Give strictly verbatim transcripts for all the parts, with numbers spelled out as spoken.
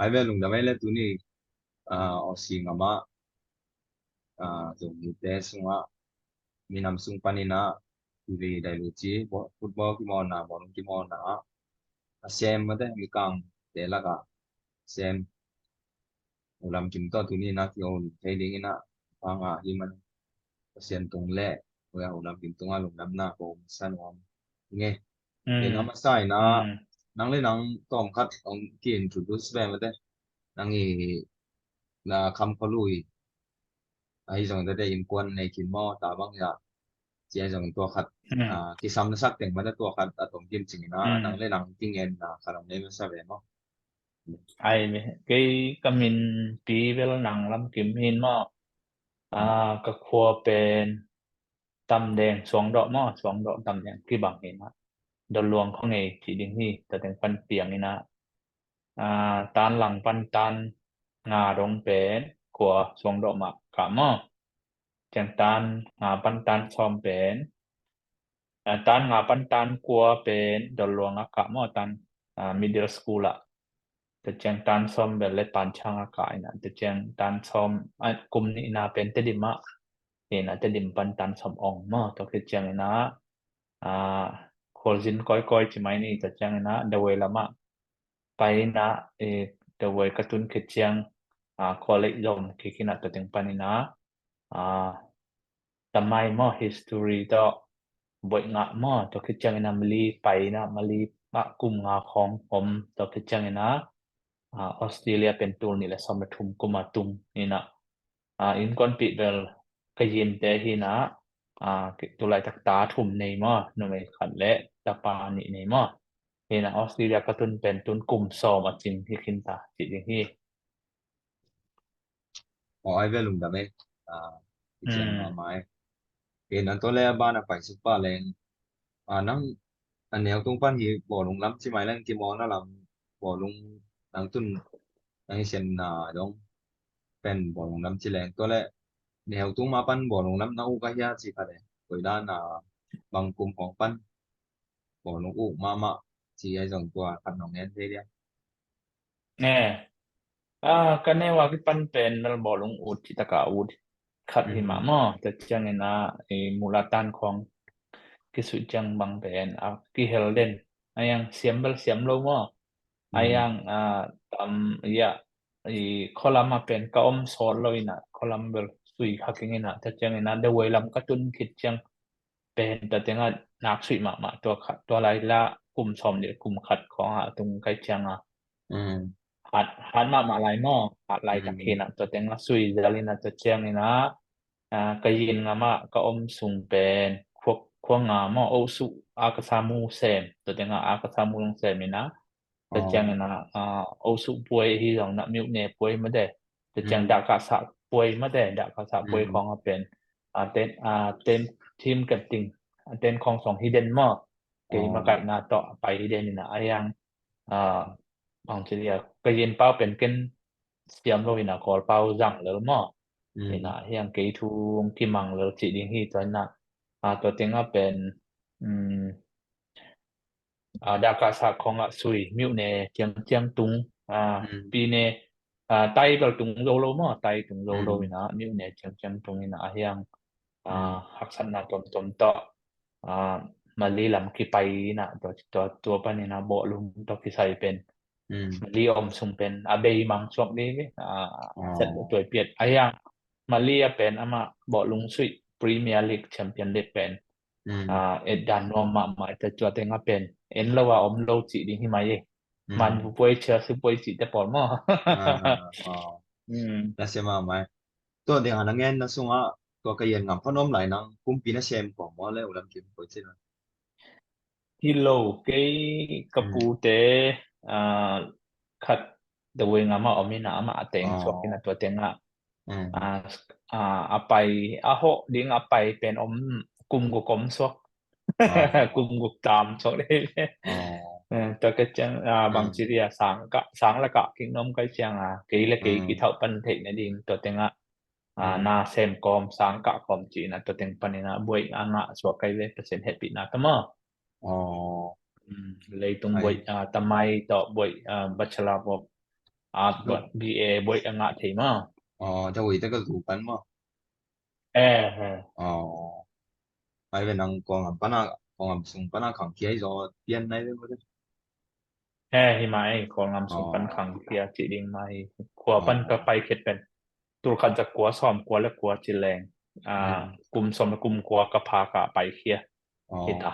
Ai ve lungdam ei le tuni, ah, Aussie ngam ah, ah, Zomite sungah minam sung panin ah TV dai lu ci, football kimawlna, bawlung kimawlna ah a sem mate, mikangte lakah sem. U Lam Kim tawh tuni na ki-ol thei dingin ah, panga hi man, Pasian tung le, U Lam Kim tungah lungdamna ko san om nge. Ina masa ina, nang le nang tawm khat ong ki-introduce ve mate. Nang i na kham kholui ahi zong tete innkuan nei khin maw, ta bang ya, ci ahi zong tua khat, ah, kisam na sak teng mate, tua khat a tom kim cingina, nang le nang kingen na khat ong nei masa ve maw? Ai ve, kei ka min pi bel Nang Lam Kim hin maw. Ah, ka khua pen Tamdeng, Suangdoh maw, Suangdoh Tamdeng kibang hi na. Doluang khua ngei ci ding hi, tua teng pan piang ina. Ah, tan lang pan tan nga dong pen khua Suangdoh mah kah maw. Ciang tan nga pan tan sawm pen, ah, tan nga pan tan kua pen Doluang a kah maw, tan, ah, middle school ah. Tua ciang tan sawm bel le Pancang a kah ina, tua ciang tan sawm, ah, kum nihna pen Tedim ah, ina Tedim pan tan sawm ong maw, tua khit ciang ina, ah, khualzin kawikawi ci mai ni, tua ciang ina Dawei lamah pai ina, eh, Dawei ka tun khit ciang, ah, college zom kik ina, tua teng pan ina, ah, tamai maw, history tawh boih ngah maw, tua khit ciang ina Mali pai ina, Mali ah kum nga khawng om, tua khit ciang ina, ah, Australia pen tul nih le sawm le thum kum a tung ina, ah, innkuanpih bel ka yinte hi na, ah, tulaitak ta thum nei maw, numei khat le tapa nih nei maw. Hi na Australia ka tun pen tun kum sawm a cin hi khin ta ci ding hi. Aw, ai ve lungdam ei. Ah, i cian mama ei. Ina tua le a ban a pai suk pa leng. Ah, nang a neu tung pan hi bawlung lam ci mai leng, kimawlna lam bawlung nang tun nang i sian na dong pen bawlung lam ci leng. Tua le neu tung ma pan bawlung lam na uk a hia ci khat e. Koi dan a bang kum hong pan bawlung uk mama ci ai zong tua khat nong ngen thei dia. Nge. Ah, ka neu a kipan pen mel bawlung ut ci taka ut khat hi mah maw. Tua ciang ina, i mula tan khawng kisuih ciang bang pen a kihel den. A yang siam bel siam lo maw. A yang, ah, tam ya, i khualam a pen ka om sawt lo ina, khualam bel sui kha keng ina, tua ciang ina Dawei lam ka tun khit ciang pen tua tengah nak suih mahmah tua khat, tua lai la kum sawm le kum khat khawng a tung kai ciang a. Hat, hat mahmah lai maw, hat lai tak hi na, tua tengah sui zal ina, tua ciang ina, ah, ka yin ngam ah ka om sung pen khua, khua nga maw, Osu a ka samu sem, tua tengah a ka samu long sem ina, tua ciang ina, ah, Osu puai hi zong na miuh ne puai mate, tua ciang dah ka sa puai mate, dah ka sa puai khawng a pen, ah, ten, ah, ten team captain, ah, ten khawng song hi den maw, kei makaihna tawh pai hi den ina, a yang, ah, bang ci dia, ka yin pau pen ken siam lo ina, kawl pau zang lel maw. Ina hiang kei thu kimang lel ci ding hi tua ina, ah, tua tengah pen, um, ah, dah ka sa khawng ah sui, miuh ne ciang ciang tung, ah, pi ne, ah, tai bel tung zo lo maw, tai tung zo lo ina, miuh ne ciang ciang tung ina, a hiang, ah, haksatna tomtom tawh, ah, Mali lam kipai ina, tua, tua, tua pan ina bawlung tawh kisai pen Mali om sung pen a bei mang suak ding ve, ah, set tuai piat. A hiang Mali a pen ama bawlung suih Premier League, Champion League pen, ah, et dan nuam mahmah, tua tua tengah pen en lo a om lo ci ding hi mai e. Man bu puai, Chelsea puai ci te pawl maw. Na sia mahmah. Tua ding a na ngen na sungah tua ka yin ngam pan om lai nang kumpi na sem kong maw le U Lam Kim koi ci na. Hi lo, kei ka pute, ah, khat Dawei ngam ah om ina, ama a teng suak ina, tua tengah, ah, ah, a pai, a hawh ding a pai pen om kum guk om suak. Kum guk tam suak dei. Eh, tua ka ciang, ah, bang ci dia sang ka, sang la ka king nom kai ciang, ah, kei le kei kithauh pan theih na ding tua tengah, ah, na sem kawm sang kah kawm ci ina tua teng pan ina buai a ngah suak kai ve, Pasian hehpihna tawh maw. Leitung buai, ah, tamai tawh buai, ah, Bachelor of Art, B A buai a ngah thei maw. Aw, ta hui ta ka zu pan maw. Eh, eh. Aw. Ai ve nang Kawlgam pana, Kawlgam sung pana khang khia hi zaw pian nai ve maw te. He, hi mah ei, Kawlgam sung pan khang khia cih ding mah hi. Khua pan ka pai khet pen tul khat za kua sawm kua le kua ci leng, kum sawm le kum kua ka pha ka pai khia hi ta.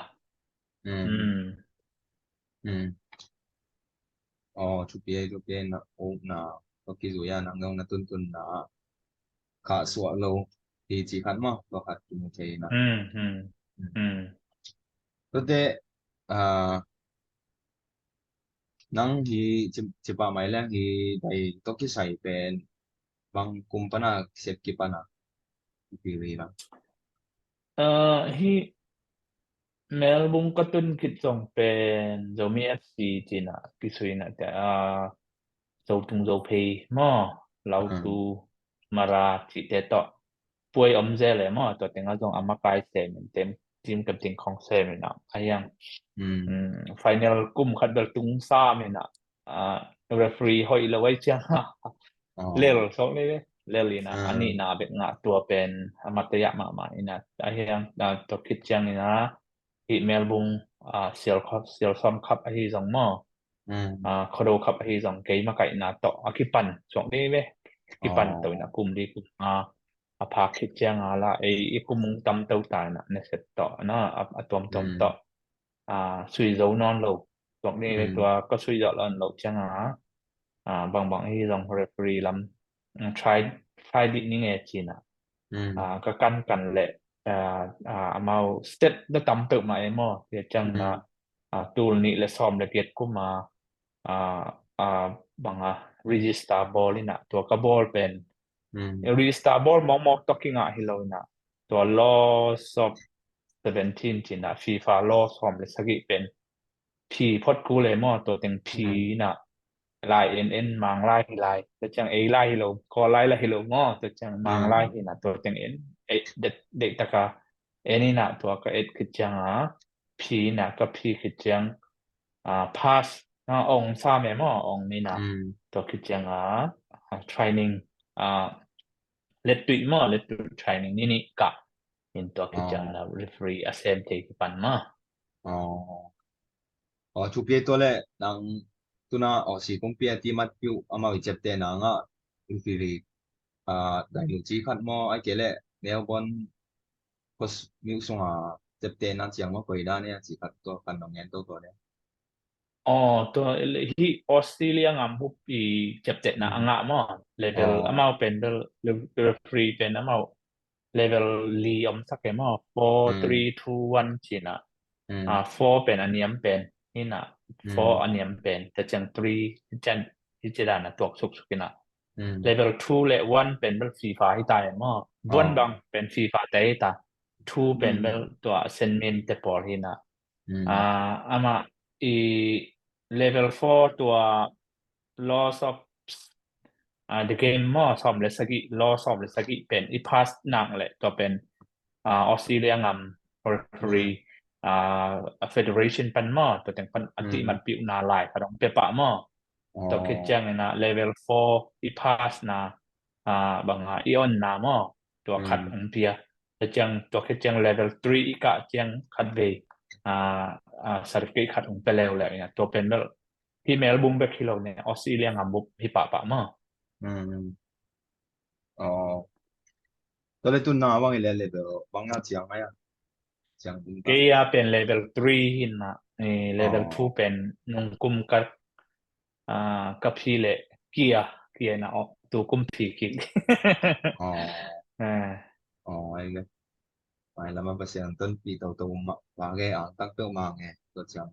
Aw, thupi ei, thupi ei, na ukna, tua kizui a nang zong na tuntunna khah suah lo hi ci khat maw, tua khat kimu thei na. Tuate, nang hi ci pah mai leng hi dai tawh kisai pen bang kum pana sep kipana kipi ri na. Hi Melbourne ka tun khit zong pen Zomi F C cina kisui na te, Zotung Zophei maw, Lautu, Mara cite tawh puai om zel e maw, tua tengah zong a makai semin tem team captain khong semin ah a hiang final kum khat bel tung samin ah referee hoih lo ai ciang lel sawk ni ve, lel ina a nihna bek ngah tua pen a matayah mahmah ina a hiang tua khit ciang ina hi Melbourne Sial Cup, Sial Sawm Cup ahi zong maw, Khuado Cup ahi zong kei makaihna tawh a kipan sawk ni ve, kipan to ina kum li kum a a phak khit cianga la ei i kum ung tam to ta ina nasep tawh na a tuamtuam tawh sui zo nawn lo. Tuak ni le tua ka sui zawh lo cianga bangbang hi zong referee lam try try dih ni nge cina ka kan kan le amau step na tam peuh mah e maw, tia ciang na tul nih le sawm le giat kuma banga register bawl ina tua ka bawl pen register bawl mawkmawk tawh kingah hi lo ina tua laws of seventeen cina FIFA law sawm le sagih pen phi phot kul e maw, tua teng phi ina lai en en Manglai hi lai, tua ciang ei lai hi lo, Kawl lai la hi lo maw, tua ciang Manglai hi ina tua teng en deih taka en ina tua ka et khit cianga phi ina ka phi khit ciang pass na ong sa me maw, ong ni na tua khit cianga training let tuih maw, let tuih training ni ni ka in tua khit ciang na referee a sem thei kipan maw. Aw, thupi tua le nang tuna Aussie kumpi a ti mat piu amau i ciapte na nga referee dai lu ci khat maw, ai ke le Melbourne kos miu sunga ciapte na ciang maw koi da ne ci khat tua kan nong ngen to tua ne. Aw, tua hi Australia ngam hup i ciaptetna a ngah maw, level amau pen bel referee pen amau level li om sak e maw, four three two one cina four pen a niam pen hina, four a niam pen ta ciang three hi cian hi cidana tuak suksuk ina level two le one pen bel FIFA hi ta e maw, buan bang pen FIFA te hi ta, two pen bel tua senmin te pawl hina. Ama i level four tua laws of the game maw, sawm le sagih, law sawm le sagih pen i pass nak le tua pen Australia ngam referee federation pan maw, tua teng pan a tih mat piuhna lai ka dong pepah maw. Tua khit ciang ina level four i pass na banga i onna maw, tua khat ong pia. Tua ciang tua khit ciang level three i kah ciang khat vei certificate khat ong pe leuleu ina tua pen bel hi Melbourne bek hi lo ne, Australia ngam bup hi pahpah maw. Aw, tua le tun na bang i le level bang na ciang ai a ciang bung ta. Kei a pen level three hina, level two pen nung kum ka ka phi le kia kia na aw tu kum phi kik. Aw, ai le. Mai lama Pasian ton pi tau tau ma ba ge ang tak tau ma nge to ciang.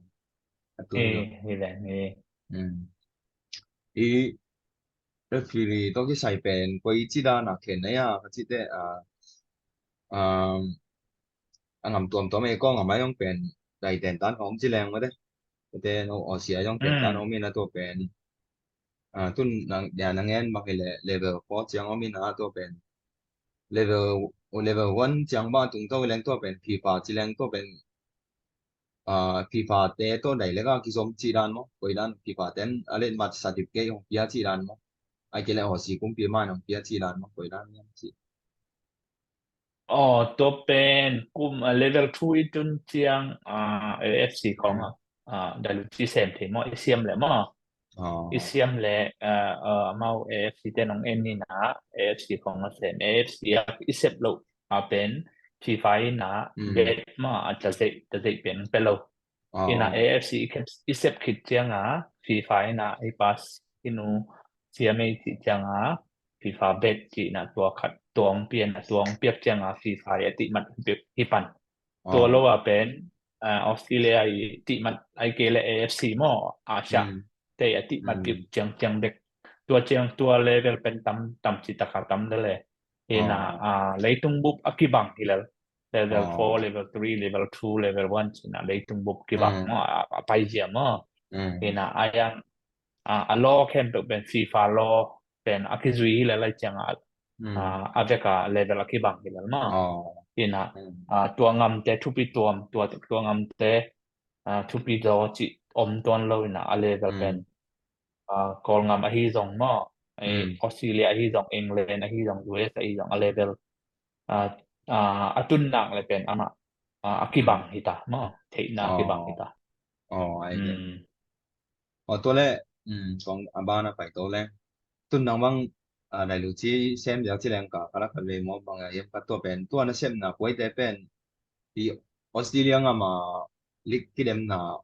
Atu hi le ni. I referee to kisai pen koi ci da na khen na ya ka ci te a a ngam tuamtuam e ko ngam ai ong pen dai ten tan hong ci leng ma de. Te no Aussie ai ong ten tan hong mi na to pen tun nang dia nang en mak le level four ciang om ina tua pen level level one ciang ba tung to leng tua pen FIFA ci leng tua pen ah, FIFA te tawh dailek a kizom cih dan maw? Koi dan FIFA ten a letmat certificate hong pia cih dan maw? Ai kei le Aussie kumpi man hong pia cih dan maw? Koi dan hiam cih. Aw, tua pen kum, ah, level two i tun ciang, ah, A F C khong, ah, ah, dalu ci sem thei maw, i siam le maw. Aw. I siam le, ah, ah, amau A F C te nong en ni na, A F C khong a sem, A F C a i sep lo a pen FIFA i na, mm, bet maw, a ta zei, ta zei pen pe lo. Ina A F C i sep khit cianga FIFA ina i pass i nu siam ei cih cianga FIFA bet cihna tua khat tua hong pian a tua hong piak cianga FIFA i a tihmat hi pan. Tua lo a pen, ah, Australia i tihmat ai kei le A F C maw, Asia te i a tihmat piak ciang ciang bek. Tua ciang tua level pen tam tam ci taka tam le le. Ina, ah, leitung bup a kibang hi lel. Level four, level three, level two, level one cina leitung bup kibang maw, a, a paizia maw. Ina, a yang, a, a law khempeuh pen FIFA law pen a kizui hi lel lai cianga, a, a veka level a kibang hi lel maw. Ina, a, tua ngamte thupi tuam, tua, tua ngamte, a, thupi zaw ci om tuan lo ina a level pen. Ah, Kawlngam ahi zong maw, eh, Australia ahi zong, England ahi zong, U S ahi zong, a level, ah, ah, a tun nak le pen amah, ah, a kibang hi ta maw, theihna a kibang hi ta. Aw, ai ke. Aw, tua le, kong a ban a pai to le. Tun nang bang, ah, dai lu ci sem diak ci leng ka, ka la ka ve maw bang a yem ka tua pen, tua na semna puai te pen, i Australia ngam a lik kidemna,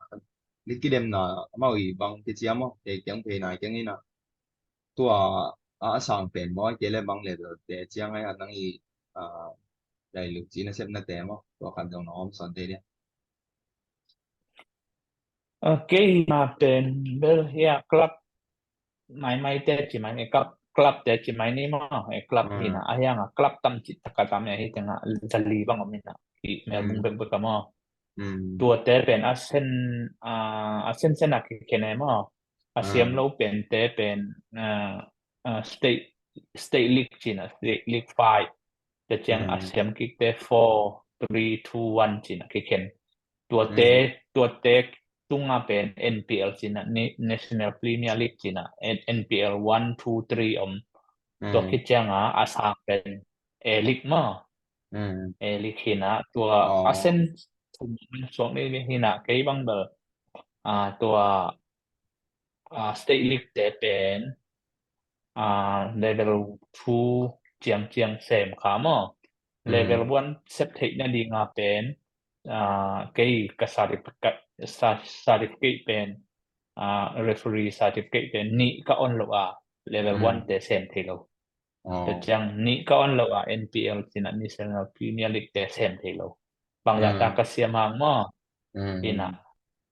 lik kidemna amau i bang kicia maw, kei kiang phei nai kiang ina. Tua a, a sang pen maw, kei le bang level te ciang ai a nang i, a, dai luk ci na sepna te maw, tua khan zong na om son te dia. A, kei ma pen bel hia club maimai te ci mai ni, club, club te ci mai ni maw, e club hina, a hiang a club tam ci taka tam e hi tenga zali bang om ina, i Melbourne bek bek a maw. Tua te pen a sen, a, a sen sen a kikhen e maw. A siam lo pen te pen, a, a, state, state league cina, state league five. Te ciang a siam kik te four, three, two, one cina kikhen. Tua te, tua te tunga pen N P L cina, National Premier League cina, N-, N P L one, two, three om. Tua kicianga a sang pen A-League maw. A-League hina, tua a sen suak ni hina, kei bang bel, a, tua, a, State League te pen, a, level two ciang ciang sem kha maw. Level one sep theihna dinga pen, a, kei ka certificate, certificate pen, a, referee certificate pen nih ka on lo a, level one te sem thei lo. Tua ciang nih ka on lo a, N P L cina, National Premier League te sem thei lo. Bangzah ta ka siam hang maw. Ina,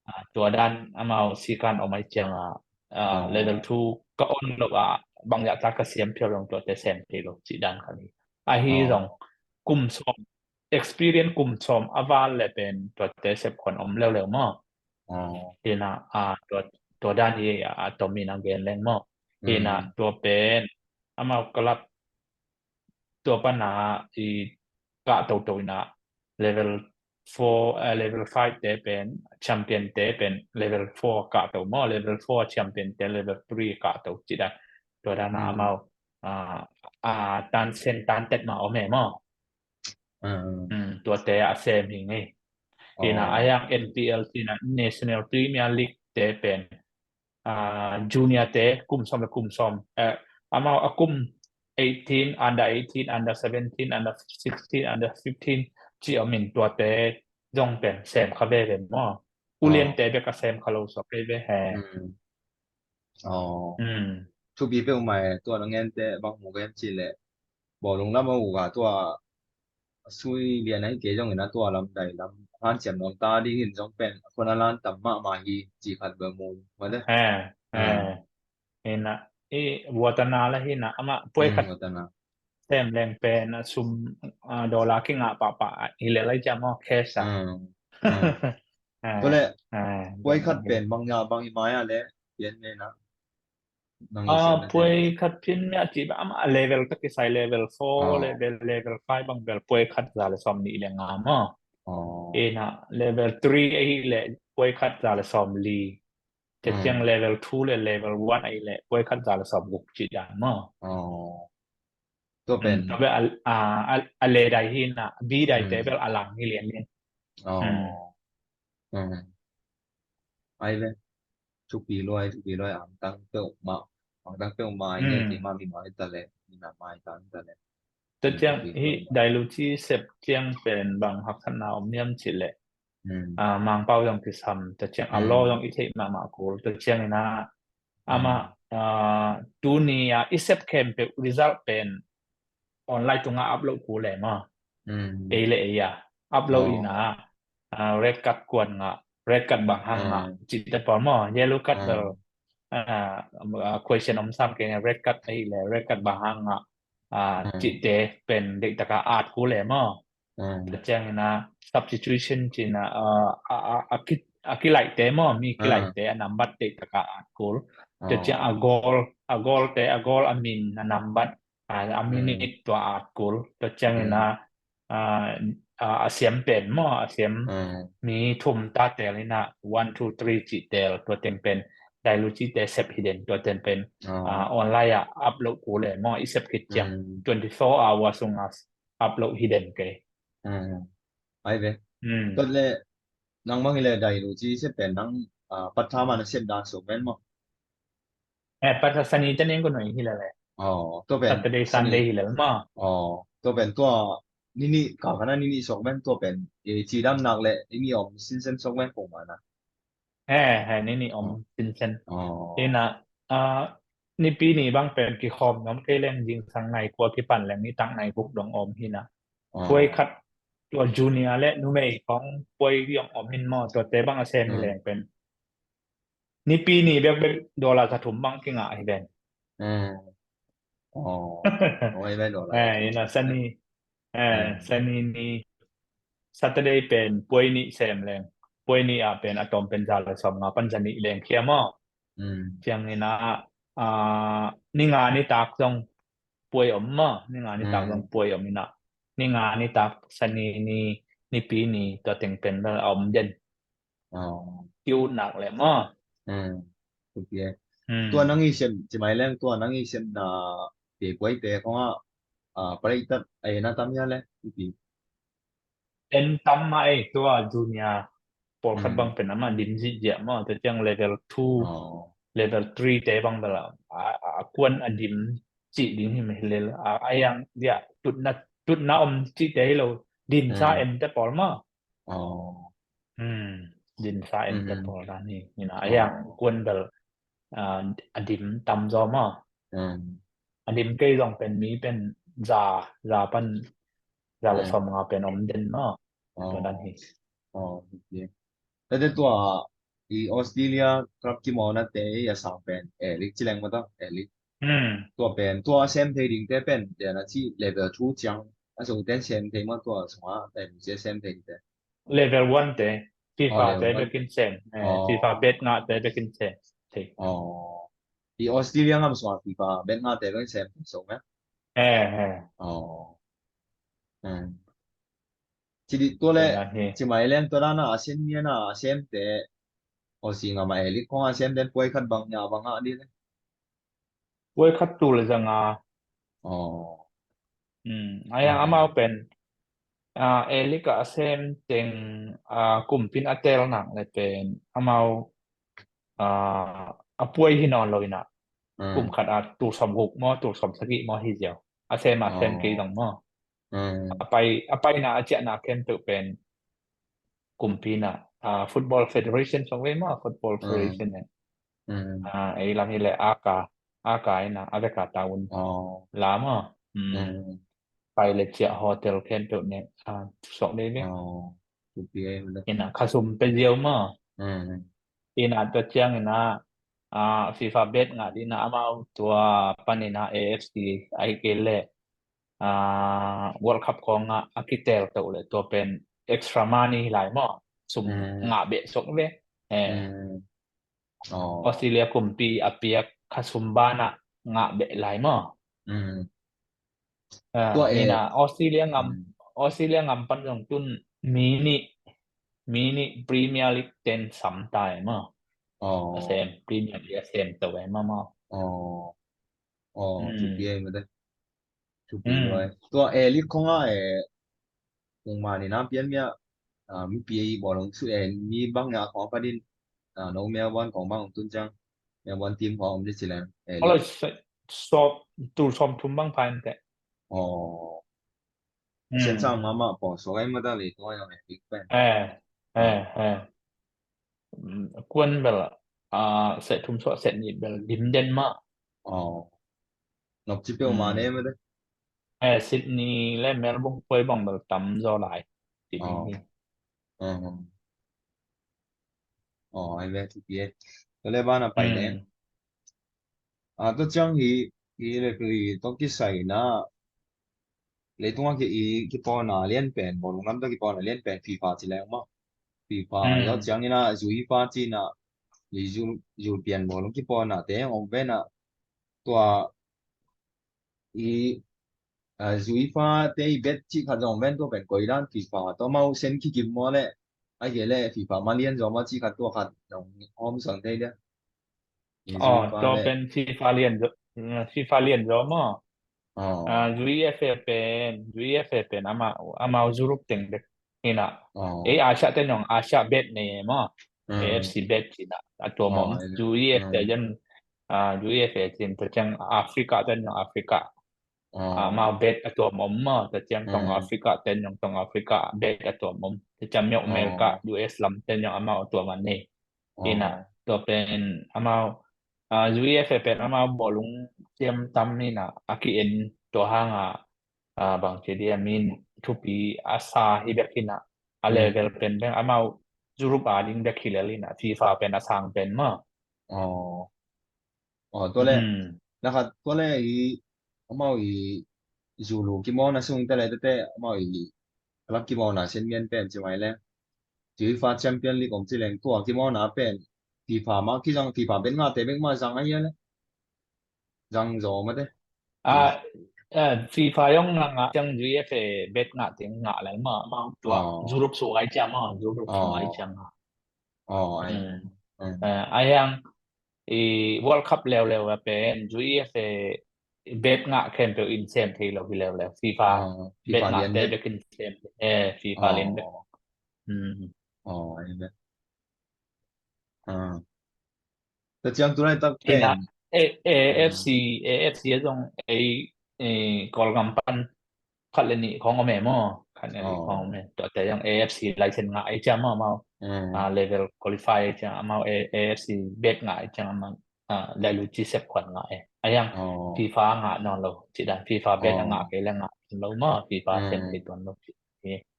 a, tua dan amau sikan om ai cianga, a, level two ka on lo a, bangzah ta ka siam phial zong tuate sem thei lo cih dan kha ni. Ahi zong kum sawm, experience kum sawm a val le pen tuate sep khon om leuleu maw. Ina, a, tua, tua dan hi a, a tomin a gen leng maw. Ina, tua pen amau club tua pana i kah toto ina level four, eh, level five te pen, champion te pen level four kah to maw, level four champion te level three kah to cih dan. Tua dan a amau, a, a, tan sen tan tet ma om e maw. Tuate a sem hi ngei. Ina a yang N P L cina, National Premier League te pen, a, junior te kum sawm le kum sawm, eh, amau a kum eighteen, under eighteen, under seventeen, under sixteen, under fifteen ci om in tuate zong pen sem kha veve maw. Ulian te bek a sem kha lo suak veve he. Thupi peuhmah e, tua na ngente bang mu gen ci le. Bawlung lam a uga tua sui lian ahi kei zongin a tua lam dai lam hanciam nuam ta dingin zong pen a khon a lan tam mahmah hi ci khat bel mu mate. Ina i buatana la hina ama puai khat sem leng pen a sum, a, dollar kingah pahpah hi le lai ciam aw cash a. Tule puai khat pen bang ya bang i mai a le pian nena. Ah, puai khat pin mia ci ba ama level ta kisai level four, level, level five bang bel puai khat za le sawm nih le nga maw. Aw. Ina level three ahi le puai khat za le sawm li. Tua ciang level two le level one ahi le puai khat za le sawm guk ci dan maw. Aw. Tua pen. Tua bel a, a, a, a le dai hi na, B dai te bel a lang hi lian lian. Aw. Ai ve. Thupi luai, thupi luai, angtang peuhmah, angtang peuhmah i nei ti mah mi mah i ta le, mi mah mah i ta le. Tua ciang hi dai lu ci sep ciang pen bang haksatna om niam ci le. Mangpau zong kisam, tua ciang a law zong i theih mahmah kul, tua ciang ina ama tuni a i sep khempeuh result pen online tunga upload kul le maw. Ei le ei a upload ina, red card kuan ngah, red card bang hang ngah, cihte pawl maw, yellow card bel question om sam kei, red card ahi le red card bang hang ngah, cihte pen deihtaka at kul le maw. Tua ciang ina substitution ci ina, a kilaihte maw, mi kilaihte a nambat deihtaka at kul. Tua ciang a goal, a goal te, a goal a min, a nambat, a minute tua at kul. Tua ciang ina a siam pen maw, a siam mi thum ta tel ina one, two, three cih tel, tua teng pen dai lu cite sep hi den, tua teng pen online a upload kul le maw, i sep khit ciang twenty four hour sunga upload hi den kei. Ai ve. Tua le nang mang hi le dai lu ci sep pen nang part time a na sep dan so pen maw. Eh, part time, Sani te ning ko noi hi le le. Aw, tua pen Saturday, Sunday hi le maw. Aw, tua pen tua nini ka kana nini sok pen tua pen e ci dam nak le nini om sinsen sok pen pong mana. Eh, eh, nini om sinsen. Ina, ah, nipi ni bang pen kikhawm nuam kei leng zingsang nai kua kipan leng nitak nai guk dong om hi na. Puai khat tua junior le numei khong puai zong om hi maw, tuate bang a sem hi leng pen nipi ni bekbek dollar za thum bang kingah hi ven. Ina Sani, Sani ni, Saturday pen puai nih sem leng, puai nih ah pen a tawm pen za le sawm nga pan za nih leng khia maw. Ciang ina, ah, ni nga nitak zong puai om maw, ni nga nitak zong puai om ina, ni nga nitak, Sani ni, nipi ni, tua teng pen bel a om den. Ki ut nak le maw. Tua nang i sem, ci mai leng tua nang i sem na pe puai te khong a, a, paritat a ena tam hia le, ipi. En tam mah ei, tua junior pawlkhat bang pen ama dim zihziah maw, tua ciang level two, level three te bang bel a, a, a kuan a dim cih ding hi mah hi lel, a, a yang dia, tutna, tutna om cihte hi lo, dimsa en te pawl maw. Dimsa en te pawl dan hi, ina a yang kuan bel, a, a dim tam zaw maw. A dim kei zong pen mi pen za, za pan, za le sawm nga pen om den maw. Tua dan hi. Tate tua i Australia club kimawlna te i a sang pen A-League ci leng maw ta, A-League. Tua pen, tua sem thei ding te pen, tua na ci level two ciang a sung ten sem thei maw, tua sunga pen ci sem thei ding te. Level one te, FIFA te bekin sem, FIFA bet ngah te bekin sem thei. I Australia ngam sunga FIFA bet ngah te bekin sem thei so maw. Eh, eh. Ci dih tua le, ci mai leng tua dana a sem nia na a sem te, Aussie ngam a A-League khong a sem den puai khat bang nia bang a dih le. Puai khat tul le zanga. A yang amau pen, a, A-League a sem teng, a, kumpin a tel nak le pen amau, a, a puai hi nawn lo ina. Kum khat a tul sawm guk maw, tul sawm sagih maw hi ziau. A sem a sem kei dong maw. A pai, a paina a ciahna khempeuh pen kumpi na, a, Football Federation song ve maw, Football Federation ne. A, ei lam hi le aka, aka ina, a veka taun. La maw. Pai le ciah hotel khempeuh ne, a, sok le ve. Ina khasum pe ziau maw. Ina tua ciang ina, a, FIFA bet ngah dina amau tua pan ina A F C ahi kei le, a, World Cup khong a, a kitel teuh le tua pen extra money lai maw. Sum ngah beh sok ve. Eh. Australia kumpi a piak khasum bana ngah beh lai maw. Ina Australia ngam, Australia ngam pan zong tun Mi nih, mi nih Premier League ten sam ta e maw. A sem, Premier League a sem to e maw maw. Aw, aw, thupi e mate. Thupi luai. Tua A League khong a e, kung mani na pian mia, mipi a i bawlung su e, mi bang ya khong a padin, no Melbourne khong bang tun ciang, Melbourne team khong om di ci leng. Alo, sawp, tul sawm thum bang pha in te. Aw. Sen sang mama paw suak ai mata le tua yang e big pen. Eh, eh, eh. Kuan bel, ah, set thum suak set nih bel dim den mah. Aw. Nok ci peuh ma ne mate. Eh, Sydney le Melbourne poi bang bel tam zaw lai. Sydney hi. Aw, ai ve thupi e. Tua le bana pai ne. A, tua ciang hi, hi referee tawh kisai na, leitung a ki, i kipawlna lian pen, bawlung lam tawh kipawlna lian pen FIFA ci leng maw. FIFA zawh ciang ina, UEFA ci na, i zu, zu pian bawlung kipawlna te om ve na, tua i, a, UEFA te i bet cih khat zong om ve na, tua pen koi dan FIFA tawh mau sen kikim maw le, ai ke le FIFA ma lian zaw maw cih khat tua khat zong om sang thei dia. Aw, tua pen FIFA lian zaw, FIFA lian zaw maw. Aw. Ah, UEFA pen, UEFA pen amau, amau Europe teng bek hi na. Aw. Ei Asia te nong Asia bet nei maw. AFC bet ci na. A tua maw. UEFA te jan, ah, UEFA cin tua ciang Africa te nong Africa. Amau bet a tua maw maw. Tua ciang tong Africa te nong tong Africa bet a tua maw. Tua ciang miau America, US lam te nong amau a tua maw nei. Ina, tua pen amau, ah, UEFA pen amau bawlung ciam tam ina, a ki en tua hanga, ah, bang ci dia min thupi a sa hi bek ina, a level pen pen amau Europe a ding bek hi lel ina, FIFA pen a sang pen maw. Aw. Aw, tua le, na khat tua le i, amau i, zulu kimawlna sung te le te te, amau i, club kimawlna sen mian pen ci mai le. UEFA Champion League om ci leng tua kimawlna pen. FIFA ma, kizang FIFA bet ngah te bek ma zang a hia le. Zang zaw mate. Ah, FIFA yong na ngah ciang UEFA bet ngah te ngah le ma, amau tua. Europe su ai ciang ma, Europe su ai ciang ngah. Aw, ai. Eh, ai hang, i World Cup leuleu a pen, UEFA bet ngah khempeuh in sem thei lo hi leuleu. FIFA bet ngah te bek in sem. Eh, FIFA lian bek. Aw, ai bek. Tua ciang tu laitak pen. AFC, AFC a zong ei, ei Kawlgam pan khat le nih khong om e maw. Khat le nih khong om e. Tuate zong AFC license ngah ei ciang maw amau. Ah, level qualify ei ciang amau AFC bet ngah ei ciang amau. Ah, dailuci sep khuan ngah e. A yang FIFA ngah nawn lo. Ci dan FIFA bet a ngah kei le ngah lo maw. FIFA sem kei tuan lo.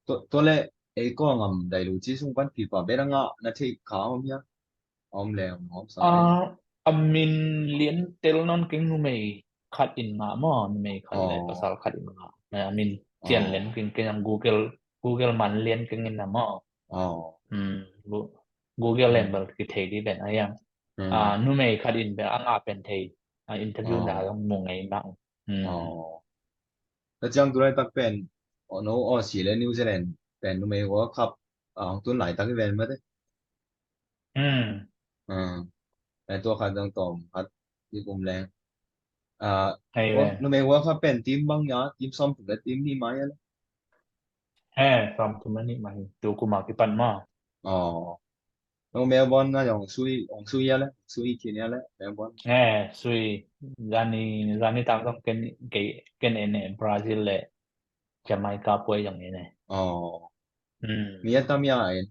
Tua le ei Kawlgam dailuci sung pan FIFA bet a ngah na thei kha om hia. Om le om, om sa. Ah, a min lian tel nawn keng, numei khat in ngah maw, numei khat le pasal khat in ngah. A min cian lian keng keng ang Google, Google man lian keng in na maw. Google leng bel kithei di pen a yang. Ah, numei khat in bel a ngah pen thei. Ah, interview na zong mu ngei na. Aw. Tua ciang tu laitak pen, aw, no, Aussie le New Zealand pen numei World Cup, ah, hong tun laitak hi ven mate. Ah, tua khat zong tawm khat i kum leng. Ah, numei World Cup pen team bang ya, team sawm tum le team nih mai ya le. Eh, sawm tum le nih mai. Tu kum a kipan maw. Aw. No Melbourne na hong sui, hong sui ya le, sui khin ya le, Melbourne. Eh, sui. Zani, zani tam zong ken, ken, ken en e, Brazil le Jamaica poi zong en e. Aw. Mi a tam ya en.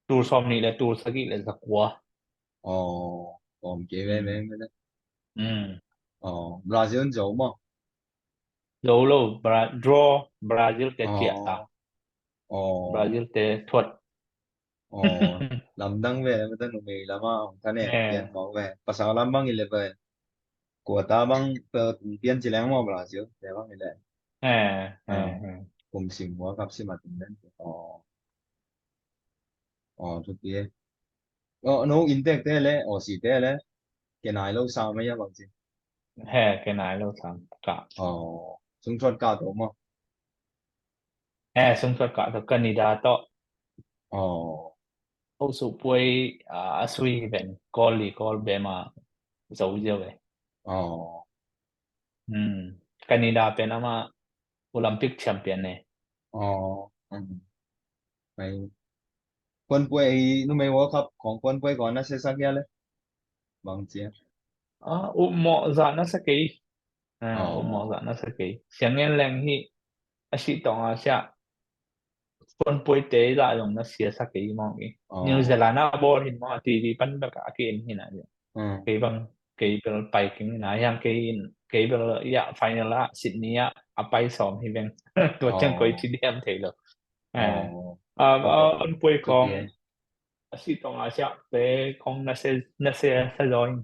Tul sawm nih le tul sagih le zakua. Aw, om kei ve ve ve. Aw, Brazil zo maw. Zo lo, draw, Brazil te ciah ta. Aw. Brazil te thuat. Aw, lamdang ve, mata numei lama hong thanem pian mawk ve. Pasal lam bang i le ve. Quarter bang pe pian ci leng maw Brazil te bang i le. Eh, eh, eh. Kum sim World Cup sim a tum den. Aw. Aw, thupi e. Aw, no Intek te le, Aussie te le. Ke nai lo sa mai ya bang ci. He, ke nai lo sa ka. Aw, sung thuat ka to maw. Eh, sungsuat kah tawh Canada tawh. Oh. Hosu puai, ah, a sui hi ven, Kawl li Kawl bema zo ziau ve. Oh. Hmm. Canada pen ama Olympic champion ne. Oh. Hmm. Mai. Puanpuai hi numei World Cup kong puanpuai kong na se sak ya le. Bang cia. Ah, upmawh zah na sa kei. Ah, upmawh zah na sa kei. Siang ngen leng hi a sih tawng a siah. Puanpuai te zah zong na sia sa kei mawk i. New Zealand a bawl hin mawk a T V pan bek a ki en hin a. Kei bang, kei bel pai keng hin a. Hiang kei in, kei bel ya final a Sydney a a pai sawm hi veng. Tua ciang koi ci diam thei lo. Ah, ah, puanpuai kong a sih tawng a siah te kong na se, na se sa zaw in.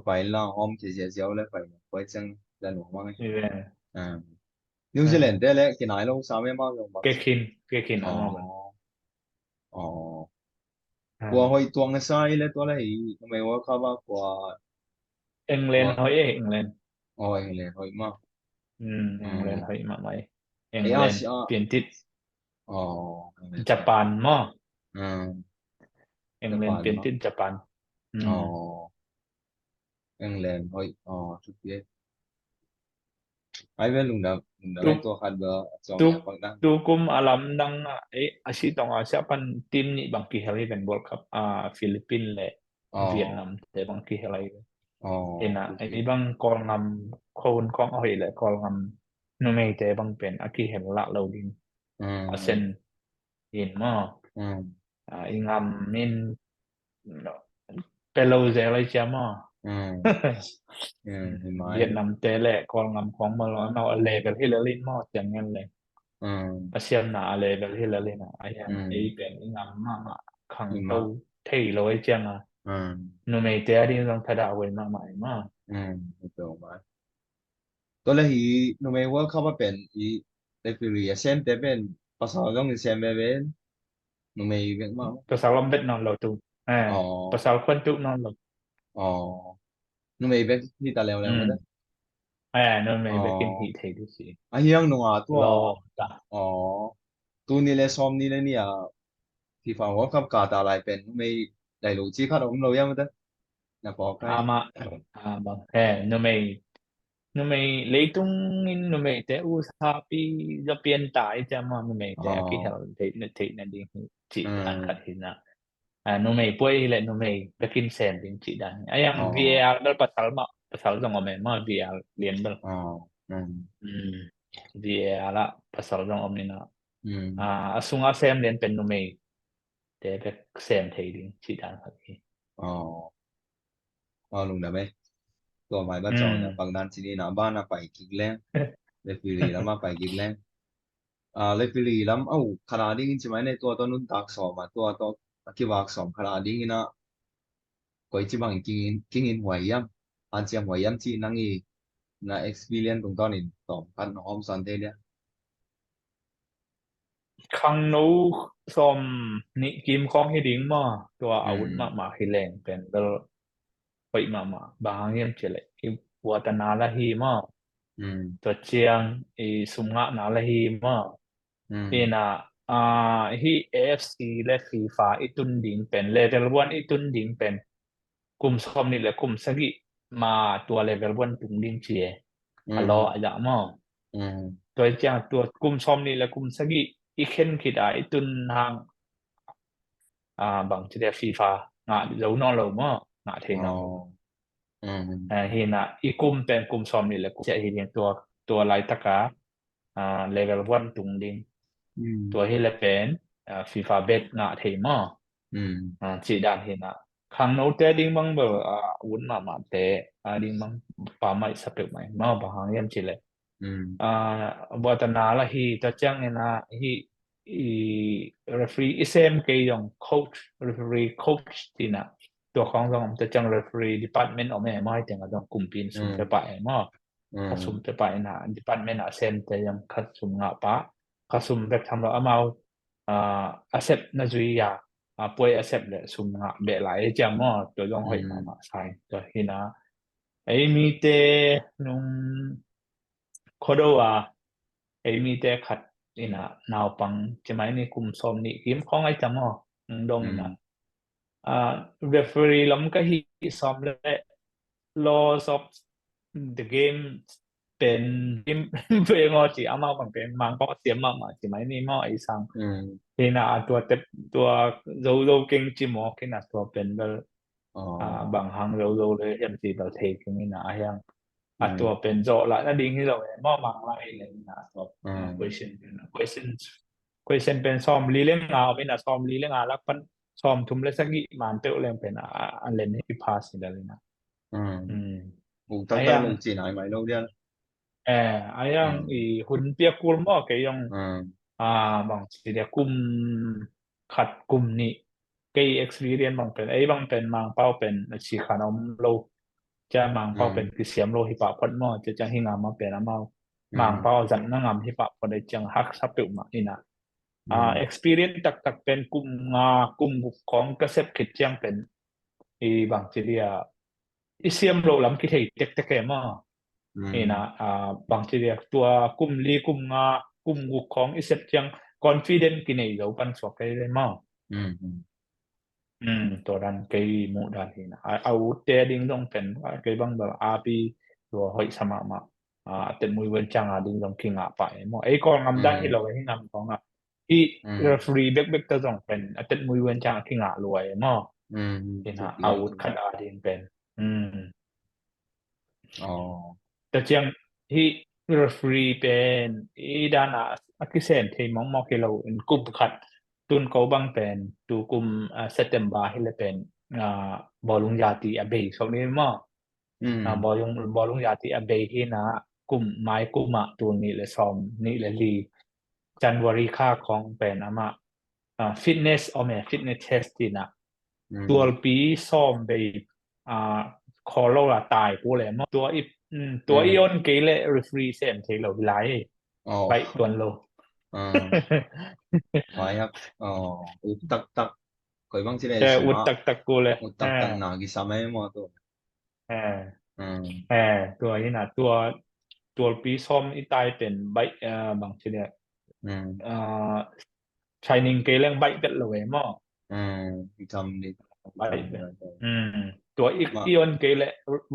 Pai la om ci ziaziau le pai puai ciang la nuam mang. New Zealand te le kinai lo sa me ma zong bang. Ke khin, ke khin a ma bang. Oh. Kua hoih tuang na sa i le tua le hi numei World Cup a kua. England hoih e, England. Oh, England hoih ma. Hmm, England hoih ma mai. England piantit. Oh, England. Japan maw. England piantit Japan. Hmm. Oh. England hoih. Oh, cuti e. Ai ve lungdam, lungdam ai tua khat ba. Tu kum a lamdang a, eh, a sih tawng a siah pan team nih bang kihel hi ven World Cup a Philippines le Vietnam te bang kihel hi ven. Ina, ei bang Kawlngam khon kong a hoih le Kawlngam numei te bang pen a kihel lah lo ding. A sen in maw. Ah, i ngam in pelo zel ai cia maw. Vietnam te le Kawlngam khong maw lo, a level hi lel in maw, ciang ngen le. A siamna a level hi lel in a, a hian ei pen i ngam mahmah khangto thei lo ai ciang a. Numei te a ding zong thadah huai mahmah ai maw. Tua le hi numei World Cup a pen i referee a sem te pen pasal zong in sem veve. Numei bek ma. Pasal om bet nawn lo tu. Pasal khuan tuk nawn lo. Numei bek hi ta leuleu na. Numei bek in hi thei tu si. A hiang nunga tua. Tuni le sawm ni le ni a FIFA World Cup ka ta lai pen numei dai lo ci khat om lo ya ma ta. Na pawk ai. Ama, ah, bang. He, numei, numei leitung in numei te u sapi za pian ta i cia ma numei te a kihel theih na, theih na ding hi ci dan khat hi na. Ah, numei puai hi le numei bekin sem ding ci dan hi. A yang VAR bel pasal ma, pasal zong om e ma VAR lian bel. VAR la pasal zong om ni na. Ah, a sunga sem lian pen numei te bek sem thei ding ci dan khat hi. Aw, lungdam e. Tua mai ba cawng na bang dan ci ni na ba na pai kik leng. Referee lam a pai kik leng. Referee lam au khana ding in ci mai ne tua tua nuntak sawm a tua tua a kivak sawm khana ding in a koi ci bang kingin, kingin huai yam, hanciam huai yam ci nang i na experience tungtawn in tawm khat na hawm san thei dia. Khangno sawm nih kim khawng hi ding maw, tua a ut mahmah hi leng pen bel hoih mahmah. Bang hang hiam cih leh i vuatana la hi maw. Tua ciang i sum ngahna la hi maw. Ina, ah, hi AFC le FIFA i tun ding pen, level one i tun ding pen kum sawm nih le kum sagih ma tua level one tung ding ci e. A law a zah maw. Tua i ciang tua kum sawm nih le kum sagih i khen khit a i tun hang, ah, bang ci dia FIFA ngah zo nawn lo maw, ngah thei nawn lo. Ah, hi na i kum pen kum sawm nih le kum sagih hi ding tua, tua laitaka, ah, level one tung ding. Tua hi le pen, ah, FIFA bet ngah thei maw. Ah, ci dan hi na. Khangno te ding bang bel, ah, ut mahmah te, ah, ding bang pa mai sa pek mai. Maw bang hang hiam ci le. Ah, vuatana la hi ta ciang ina hi i referee i sem kei zong coach, referee coach tina. Tua khawng zong om ta ciang referee department om e maw, hi teng a zong kumpi in sum pe pah e maw. Kha sum pe pah ina department a sem te zong kha sum ngah pah. Kha sum bek tham lo amau, ah, a sep na zui a, ah, puai a sep le sum ngah beh lai e ciang maw, tua zong hoih mahmah sai. Tua hi na ei mite nung Khuado a ei mite khat ina naupang cimai ni kum sawm nih kim khawng ai cam aw, dong ina. Ah, referee lam ka hi sawm le laws of the game pen dim peng aw ci amau bang pen Mangpau siam mahmah cimai ni maw ei sang. Hina a tua tep tua zo zo keng ci maw kina tua pen bel ah, bang hang zo zo le hiam ci bel thei keng ina a hiang. A tua pen zawh lah na ding hi lo e maw mang lai le ina a tua question pen question question pen sawm li le nga om ina sawm li le nga lak pan sawm thum le sagih man peuh leng pen a, a len hi pass hi dal ina. Uk tak tak lung ci nai mai lo dial. Eh, a yang i hun piak kul maw kei yong ah, bang ci dia kum khat kum nih kei experience bang pen ei bang pen Mangpau pen a ci khan om lo. Cia Mangpau pen kisiam lo hi pah phot maw cia ciang hi ngam a pen amau Mangpau zat na ngam hi pah phot ei ciang haksa peuhmah ina. Ah, experience taktak pen kum nga kum guk khawng ka sep khit ciang pen i bang ci dia i siam lo lam kithei tektek e maw. Ina ah, bang ci dia tua kum li kum nga kum guk khawng i sep ciang confident kinei zo pan suak kei le maw. Tua dan kei muh dan hi na a utte ding zong pen kei bang bel api tua hoih sa mahmah. Ah, a tetmui wen ciang a ding zong kingah pah e maw ei kawl ngam dan hi lo hi ngam kawng ah. Hih referee bekbek ta zong pen a tetmui wen ciang a kingah lua e maw. Ina a ut khat a ding pen ta ciang hih referee pen i dan a a kisem thei mawkmawk hi lo in kum khat tun ko bang pen tu kum ah, September hi le pen ah, bawlung yati a bei sok ni maw. Ah, bawlung bawlung yati a bei hi na kum mai kum ah tu nih le sawm nih le li January kha khawng pen amah ah, fitness om e fitness test tina tualpi sawm bei ah, khawl lo la tai pu le maw tua i tua i on kei le referee sem thei lo hi lai. Baih tuan lo. Mai hak ut taktak koi bang ci le ut taktak ku le ut taktak na kisam e maw tu. Eh, tua hi na tua tualpi sawm i tai pen baih bang ci le ah, training kei leng baih vet lo e maw. Tua i on kei le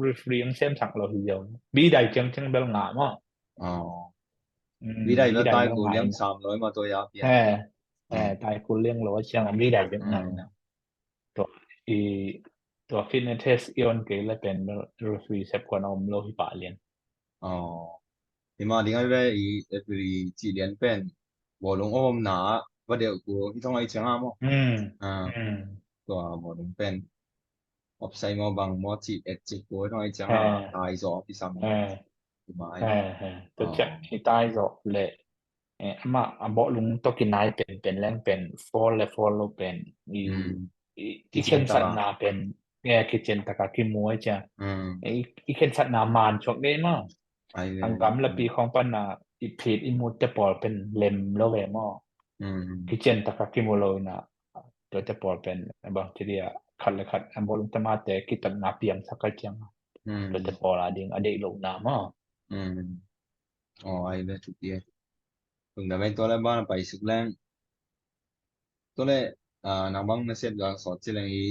referee ang sem sak lo hi zo. Bi dai ciang ciang bel nga maw. Bi dai lo tai ku liang sam lo ma tua ya pia. Eh, tai ku liang lo ciang bi dai ciang nga na. Tua i tua fitness test i on kei le pen referee sep kuan om lo hi pa lian. Ima ding ai ve i referee ci lian pen bawlung om na va deuh ku i thong ai ciang a maw. Tua bawlung pen opsai maw bang maw ci et ci ku i thong ai ciang a tai zaw i sam. Tua ciang i tai zaw le ama a bawlung to kinai pen pen leng pen foul le foul lo pen i i khensatna pen nge kicen taka kimu ai cia. I khensatna man chuak ngei maw. Ang gam lapi khawng pan na i phit i mut te pawl pen lem lo ve maw. Kicen taka kimu lo ina tua te pawl pen bang ci dia khat le khat a bawlung te mate kitatna piang sak ai ciang. Tua te pawl a ding a deih lo na maw. Aw ai ve thupi e. Tung da vei tua le ban a pai suk leng tua le nang bang na siat ga sawt ci leng i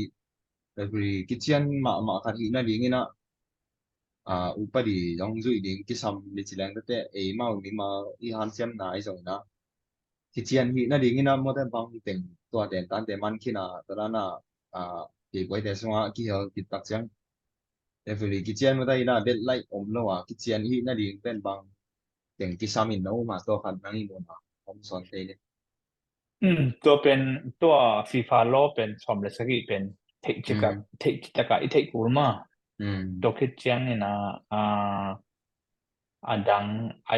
referee kician mahmah khat hih nading ina upadi zong zuih ding kisam ni ci leng tate ei mau ni mau i hansiam na i zong ina kician hih nading ina mawte bang teng tua ten tante man khin a tua dan a kei buaite sungah kihel kit tak ciang referee kician mawte ina bet laih om lo a kician hih nading pen bang teng kisam in na um a tua khat nang i mun a om sawn tei le. Tua pen tua FIFA law pen sawm le sagih pen theih citaka i theih kul ma. Tua khit ciangin a a dang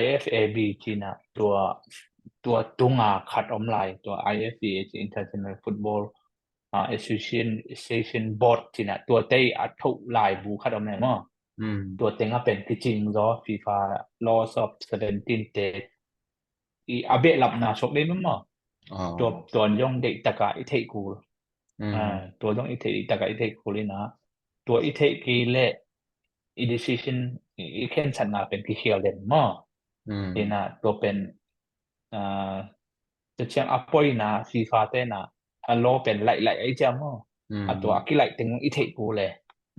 I F A B cina tua tua tunga khat om lai tua I F B A ci International Football Association Board cina tua tei a thoh lai bu khat om lai maw. Tua tenga pen kicing zaw FIFA laws of seventeen te i a behlapna suak dei maw. Tua tuan zong deih taka i theih kul. Tua zong i theih taka i theih kul ina tua i theih kei le i decision i khensatna pen kikhial den maw. Ina tua pen Tua ciang a poina FIFA te na a law pen laih laih ai ciam maw. A tua a kilaih teng i theih kul e.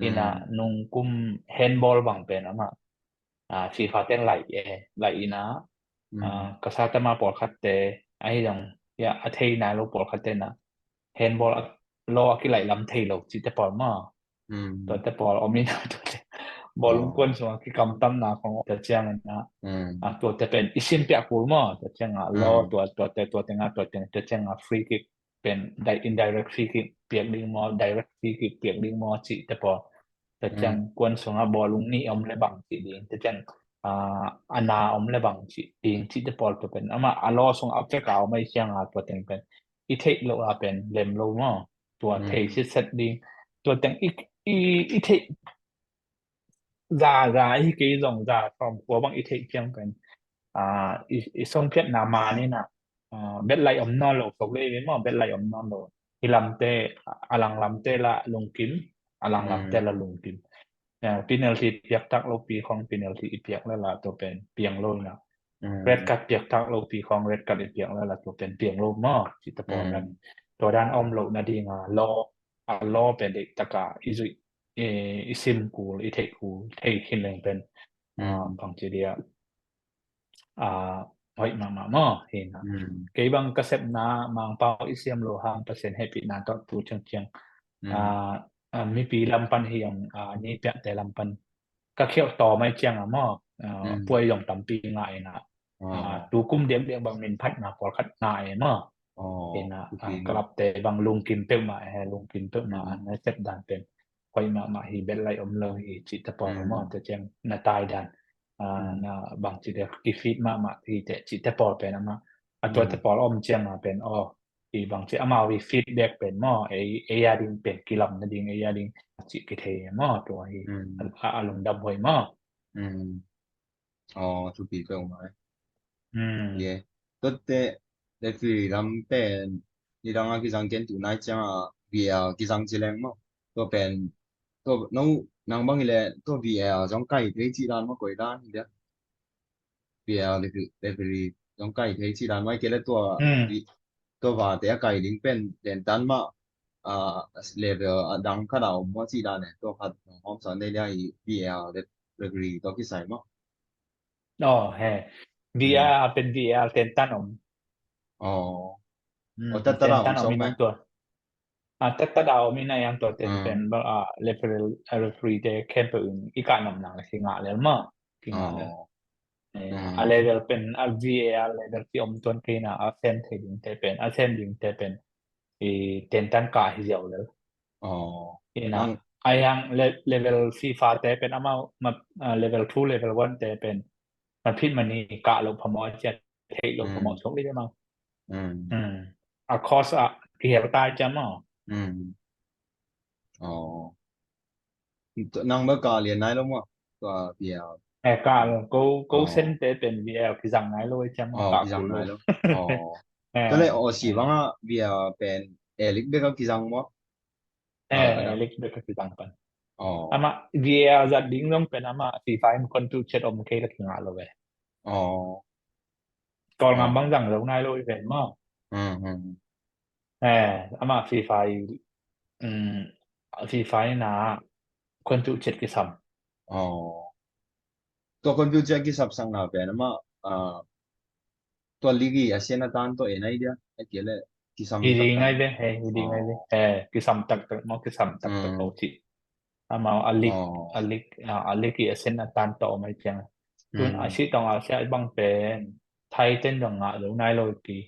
Ina nung kum handball bang pen amah FIFA ten laih e, laih ina ka satama pawlkhatte ahi zong a thei nai lo pawlkhatte na handball law a kilaih lam thei lo cihte pawl maw. Tuate pawl om ina tuate bawlung kuan sungah kikamtamna khong tua ciangin a tuate pen i simpiah kul maw. Tua ciangah law tua tuate tua tengah tua teng tua ciangah free kick pen indirect free kick piak ding maw, direct free kick piak ding maw cihte pawl. Tua ciang kuan sungah bawlung nih om le bang cih ding, tua ciang a na om le bang cih ding cihte pawl tua pen amah a law sungah a pek a om ai ciangah tua teng pen i theih lo a pen lem lo maw. Tua thei sitset ding tua teng i, i, i theih za za ahi kei zong za sawm kua bang i theih ciang pen i songpiatna man ina bet laih om nawn lo sok le maw, bet laih om nawn lo. Hi lamte a lang lamte la lungkim, a lang lamte la lungkim. Penalty piak tak lo pi khong penalty i piak le la tua pen piang lo ina. Red card piak tak lo pi khong red card i piak le la tua pen piang lo maw. Cihte pawl dan tua dan om lo nadinga law a law pen deih taka i zuih i sim kul i theih kul thei khin leng pen bangci dia hoih mahmah maw. Hina kei bang ka sepna Mangpau i siam lo hang Pasian hehpihna tawh tu ciangciang mipi lam pan hi ang ni piakte lam pan ka khialh tawm ai cianga maw puai zong tampi ngah ina. Tukum diakdiak bang min phatna pawlkhat ngah e maw. Ina clubte bang lungkim peuhmah he, lungkim peuhmah an na sep dan pen hoih mahmah hi, bet laih om lo hi cihte pawl maw. Tua ciang na tai dan na bangci dek kifit mahmah hi teh cihte pawl pen amah a tuate pawl om cianga pen aw hi bangci amau hi feedback pen maw ei ei a ding pen kilam nading ei a ding cih kithei maw. Tua hi a lungdam hoih maw. Aw thupi peuhmah. Ye tuate referee lam pen nidanga kizang ken tu nai cianga VAR kizang ci leng maw. Tua pen tua no nang bang ile tua VAR zong kai thei ci dan maw koi dan hi dia. VAR referee zong kai thei ci dan mai kei le tua tua vate a kai ding pen den tan mah level a dang khat a om maw ci dan e. Tua khat hong hawm san dei dia i VAR referee tua kisai maw. Aw he VAR pen VAR ten tan om. Aw. Aw tat tat a om sawm mai. A tat tat a om ina yang tua ten pen bal a referee te khempeuh in i kah nopna hi ngah lel maw. Ki ngah lel. A level pen a VAR level ki om tuan kei na a sem thei ding te pen a sem ding te pen i ten tan kah hi ziau lel. Ina a yang level FIFA te pen amau level two level one te pen maphit mani kah lo phamawh cia thei lo phamawh sok li te mau. A cost a kihel tai cia mau. Nang ba kah lian nai lo maw? Tua VAR. Eh kah lo ko ko sen te pen VAR kizang nai lo cia mau kah kul lo. Tua le Aussie banga VAR pen A-League bek a kizang maw? Eh, A-League bek a kizang pan. Ama VAR zat ding zong pen ama FIFA in kon tu chet om kei la kingah lo ve. Kawlngam bang zang lo nai lo i ven maw. Eh, ama FIFA i FIFA i na kon tu chet kisam. Tua kon tu chet kisap sang na pen ama tua ligi a sen a tan tua en ai dia a kia le kisam hi ding ai ve he hi ding ai ve he kisam tak tak mau kisam tak tak mau ci. Amau a lik a lik a lik i a sen a tan tua mai ciang. Tun a si tong a sia bang pen thai ten dong ngah lo nai lo ti.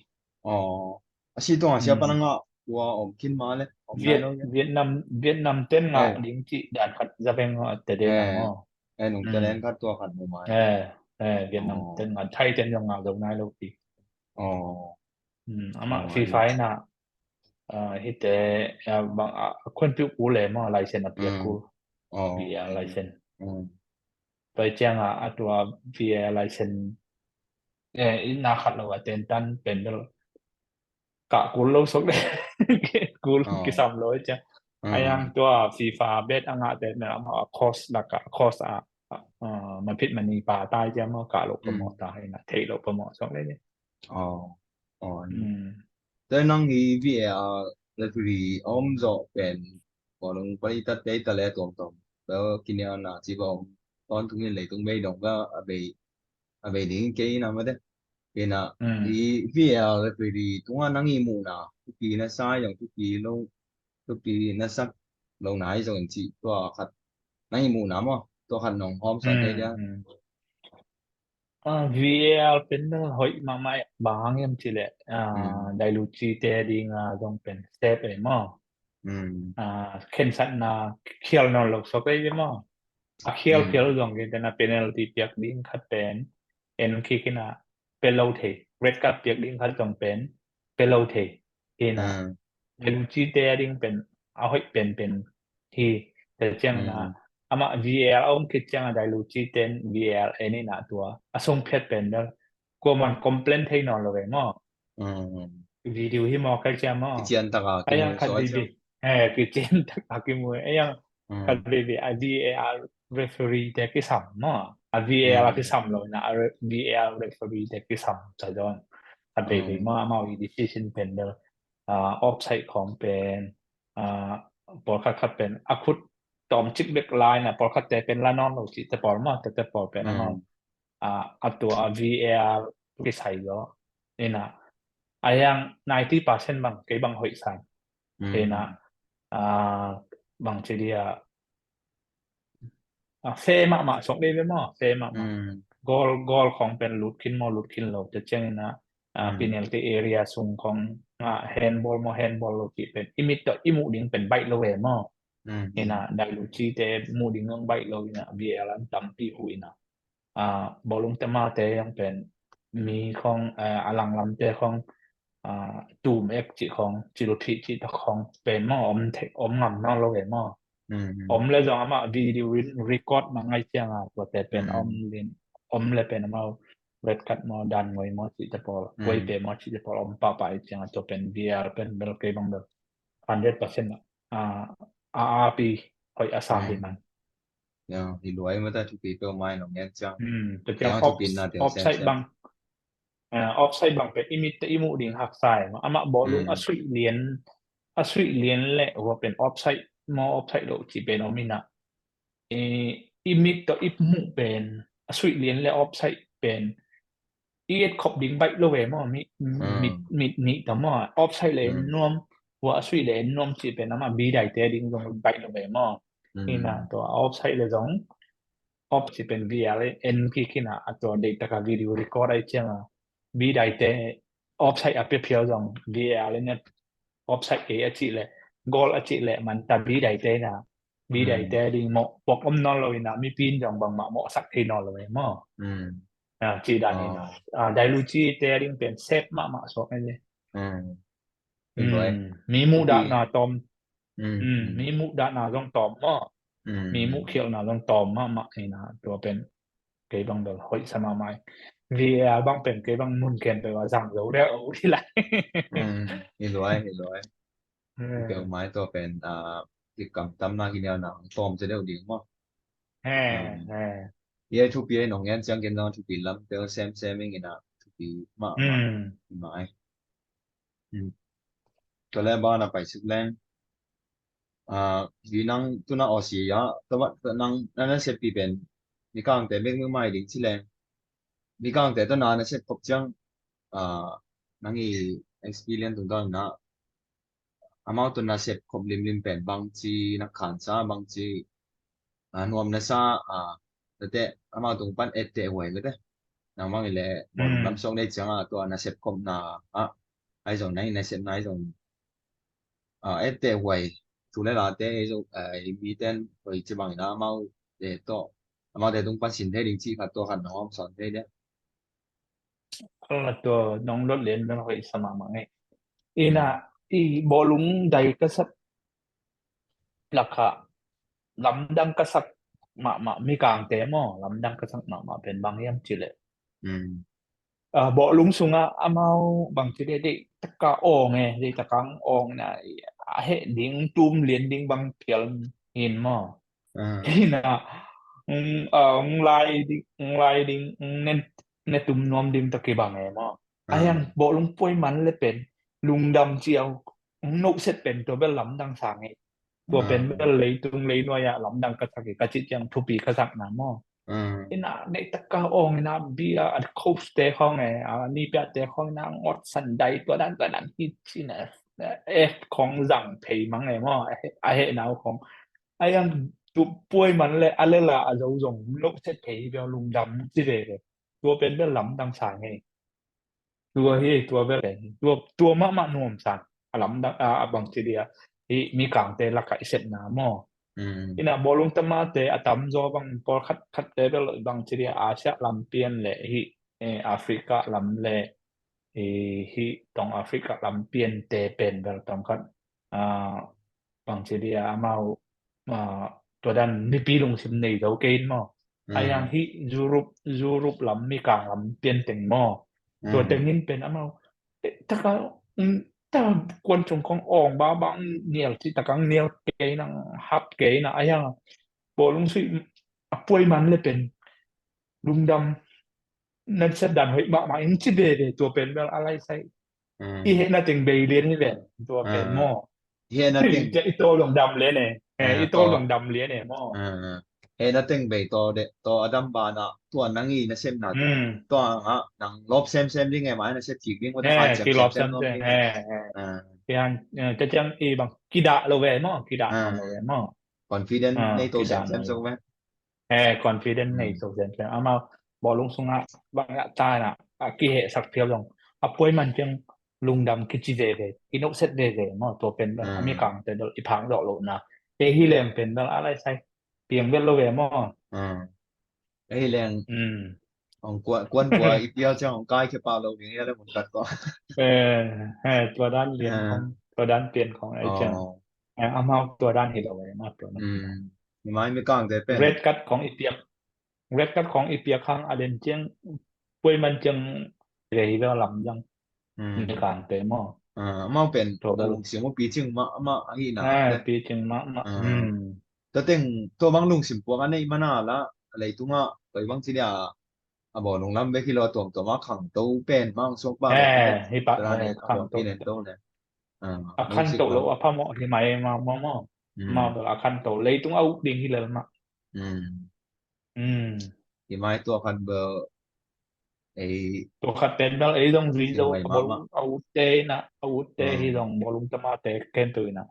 A si tong a sia pan ngah tua om kin ma le om nai lo. Vietnam Vietnam ten ngah ding ci dan khat za beng a te de na mo. Eh nung te len khat tua khat mu mai. Eh eh Vietnam ten ngah thai ten dong ngah lo nai lo ti. Amah FIFA ina hite bang a khuan piu ku le maw license a piak ku. Bia license pai ciang a a tua bia license ina khat lo a ten tan pen bel kah kul lo sok le kul kisam lo ciang. A yang tua FIFA bet a ngah te mel amah a cost lak a cost a maphit mani pa tai ciang maw kah lo pamawh ta ina thei lo pamawh sok le. Aw, aw. Tua nang hi V A R referee a om zawh pen bawlung pali tatte i ta le tuamtuam bel kinialna ci bel om. Tawntung in leitung bei dong bel a bei a bei ding kei na mate. Kei na hi V A R referee tungah nang i muhna thupi na sa zong thupi lo thupi na sak lo na hi zong in cih tua khat nang i muhna maw, tua khat nong hawm sa thei dia. VAR pen hoih mahmah bang hang hiam cih leh Dailuchi te ding a zong pen sep ei maw. Khensatna khial nawn lo sawk ei maw. A khial khial zong kei te na penalty piak ding khat pen en kik in a pe lo thei, red card piak ding khat zong pen pe lo thei. Hi na Dailuchi te a ding pen a hoih pen pen hi. Te ciang na amah VAR a om khit ciang a Dailuchi ten VAR en in a tua a sung phiat pen bel kuaman complain thei nawn lo ve maw. Video hi maw kai ciang maw. Kician tak a kimu. Kician tak a kimu. Ei ang khat veve a VAR referee te kisam maw. A VAR a kisam lo na a VAR referee te kisam sa dawn. Khat veve maw amau i decision pen bel offside khawng pen pawlkhat khat pen a khut tawm cik bek lai na pawlkhat te pen la nawn lo cih te pawl maw, te te pawl pen amau a tua a VAR kisai zaw. Ina a yang ninety percent bang kei bang hoih san. Ina bang ci dia a fe mahmah sawk dei ve maw, fe mahmah. Goal goal khawng pen lut khin maw, lut khin lo te ciang ina penalty area sung khawng a handball maw, handball lo cih pen i mit tawh i muh ding pen baih lo ve maw. Ina Dailuchi te muh ding baih lo ina VAR an tampi hu ina bawlung te mate yang pen mi khawng a langlam te khawng tum ek cih khawng, cil phih cih tak khawng pen maw om thei, om ngam nawn lo ve maw. Om le zong amah video record mah ngai ciang a tuate pen om lin, om le pen amau red card maw, dan ngoi maw cih te pawl, kuai te maw cih te pawl om pahpah i ciang a tua pen VAR pen bel kei bang bel hundred percent a a api hoih a sa hi man. Hi luai mata thupi peuh mai nong ngen ciang. Offside bang offside bang pen i mit te i muh ding haksa hi mah. Amah bawlung a suih lian, a suih lian leh hua pen offside maw offside lo cih pen om ina i mit tawh i muh pen a suih lian leh offside pen i et khop ding baih lo ve maw, mit mit mit nih ta maw, offside le en nuam, hua a suih le en nuam cih pen amah bidaite ding zong baih lo ve maw. Ina tua offside le zong off cih pen VAR en kik ina a tua deih taka video record ai ciang a bidaite offside a pia phial zong VAR le net offside kei a cih le goal a cih le man ta bidaite ina bidaite ding mawh puak om nawn lo ina mipi in zong bangmah mawh a sak thei nawn lo ve maw. Cih dan ina Dailuchi te a ding pen sep mahmah suak ei. Mi muhdahna tawm, mi muhdahna zong tawm maw. Mi muhkhialhna zong tawm mahmah ina tua pen kei bang bel hoih sa mahmah. VAR bang pen kei bang mun ken pen a zang zo deuh hi lai. Hi luai, hi luai. Peuhmai tua pen kikamtamna kinialna tawm cia deuh ding maw. Hi a thupi a nong ngen ciang ken zong thupi lam tel semsem ing ina thupi mahmah. Mai. Tua le bang na pai suk leng hi nang tuna Aussie a tua nang na na seppi pen Mikangte bek mimai ding ci leng Mikangte tawh na na sep khop ciang nang i experience tungtawn na amau tawh na sep khop limlim pen bangci na khansa bangci nuam na sa tate amau tung pan etteh huai kate nang bang i le bawlung lam suak nei ciang a tua na sep khopna ah ai zong na i na sepna ai zong etteh huai tu le late ei zong i miten huai ci bang i na amau te tawh amau te tung pan sin thei ding ci khat tua khat na hawm sawn thei dia. A tua nong dot lian dang hoih sa mahmah ngei. Ina i bawlung dai ka sak lakah lamdang ka sak mahmah Mikangte maw, lamdang ka sak mahmah pen bang hiam ci leh bawlung sungah amau bang ci leh deih taka awng e, deih taka awng na a heh ding tum lian ding bang phial hin maw. Ina ong lai ding, ong lai ding, ong ne tum nuam ding ta kibang e maw. Ahiang bawlung puai man le pen lungdam ciau, nokset pen tua bel lamdang sa ngei. Tua pen bel leitung leinuai ah lamdang ka sak hi ka cih ciang thupi ka sakna maw? Ina neih taka awng ina bia a coach te khawng e, a ni pia te khawng ina ngot san dai tua dan tua dan hi cina, eh, khawng zang phei mang e maw? A he nau khawng. Ahiang tu puai man le a lela a zo zong nokset phei hi bia lungdam ci ve ve. Tua pen bel lamdang sa ngei. Tua hi, tua bel hi. Tua, tua mahmah nuam san. A lamdang, a, a bang ci dia. Hi, mi kangte lakah i sepna maw? Ina bawlung tamate a tamzaw bang pawlkhat khatte bel bang ci dia Asia lam pian le hi, eh, Africa lam le hi, hi tong Africa lam piante pen bel tong khat, ah, bang ci dia amau, ah, tua dan mipi lungsim nei zo kei in maw? Ahiang hi Europe, Europe lam mi kang lam pian teng maw? Tua teng in pen amau, eh, taka, mm, ta kuan cung kong awng ba bang nial ci takang nial kei nang hap kei na ahiang bawlung sui a puai man le pen lungdam nan sat dan hoih mahmah in ci veve tua pen bel a lai sai. I hehna teng bei lian hi ven tua pen maw? I hehna teng i to lungdam lian e. I to lungdam lian e maw? Hehna teng bei to de to a dam bana tua nang i na semna tua nga nang lop semsem ding e mai na se thik ding wata han ki lop semsem ding e. Kian, eh, ciang i bang kidah lo ve maw? Kidah lo ve maw? Confident nei to semsem so ve. Eh, confident nei so semsem. Amau bawlung sungah bang ah ta na a kihehsak phial zong a puai man ciang lungdam kici veve, kinokset veve maw? Tua pen a mi kangte bel i phang zawh lohna. Kei hi leng pen bel a lai sai piang vet lo ve maw? Kei hi leng hong kuan kua i pial ciang hong kai khe pah lo ding ia le mun kat ko. Eh, eh, tua dan lian khong, tua dan pian khong ai ciang. Eh, amau tua dan hi lo ve maw tua na. Hi mai mi kangte pen red card khong i piak, red card khong i piak hang a den ciang puai man ciang rei ve lam jang. Mi kangte maw? Amau pen tua bel lungsim uh picing mah mah ahi na. Picing mah mah. Tua teng tua bang lungsim puak a neih mana la leitungah koi bang ci dia a bawlung lam bek hi lo a tuamtuam a khangto pen mah hong suak pah bek hi pah khangto pi nen to ne. A khangto lo a phamawh hi mai mah mah mah. Mah bel a khangto leitung a uk ding hi lel mah. Hi mai tua khat bel ei tua khat pen bel ei zong zui zo a bawlung a utte na a utte hi zong bawlung tamate ken tu ina.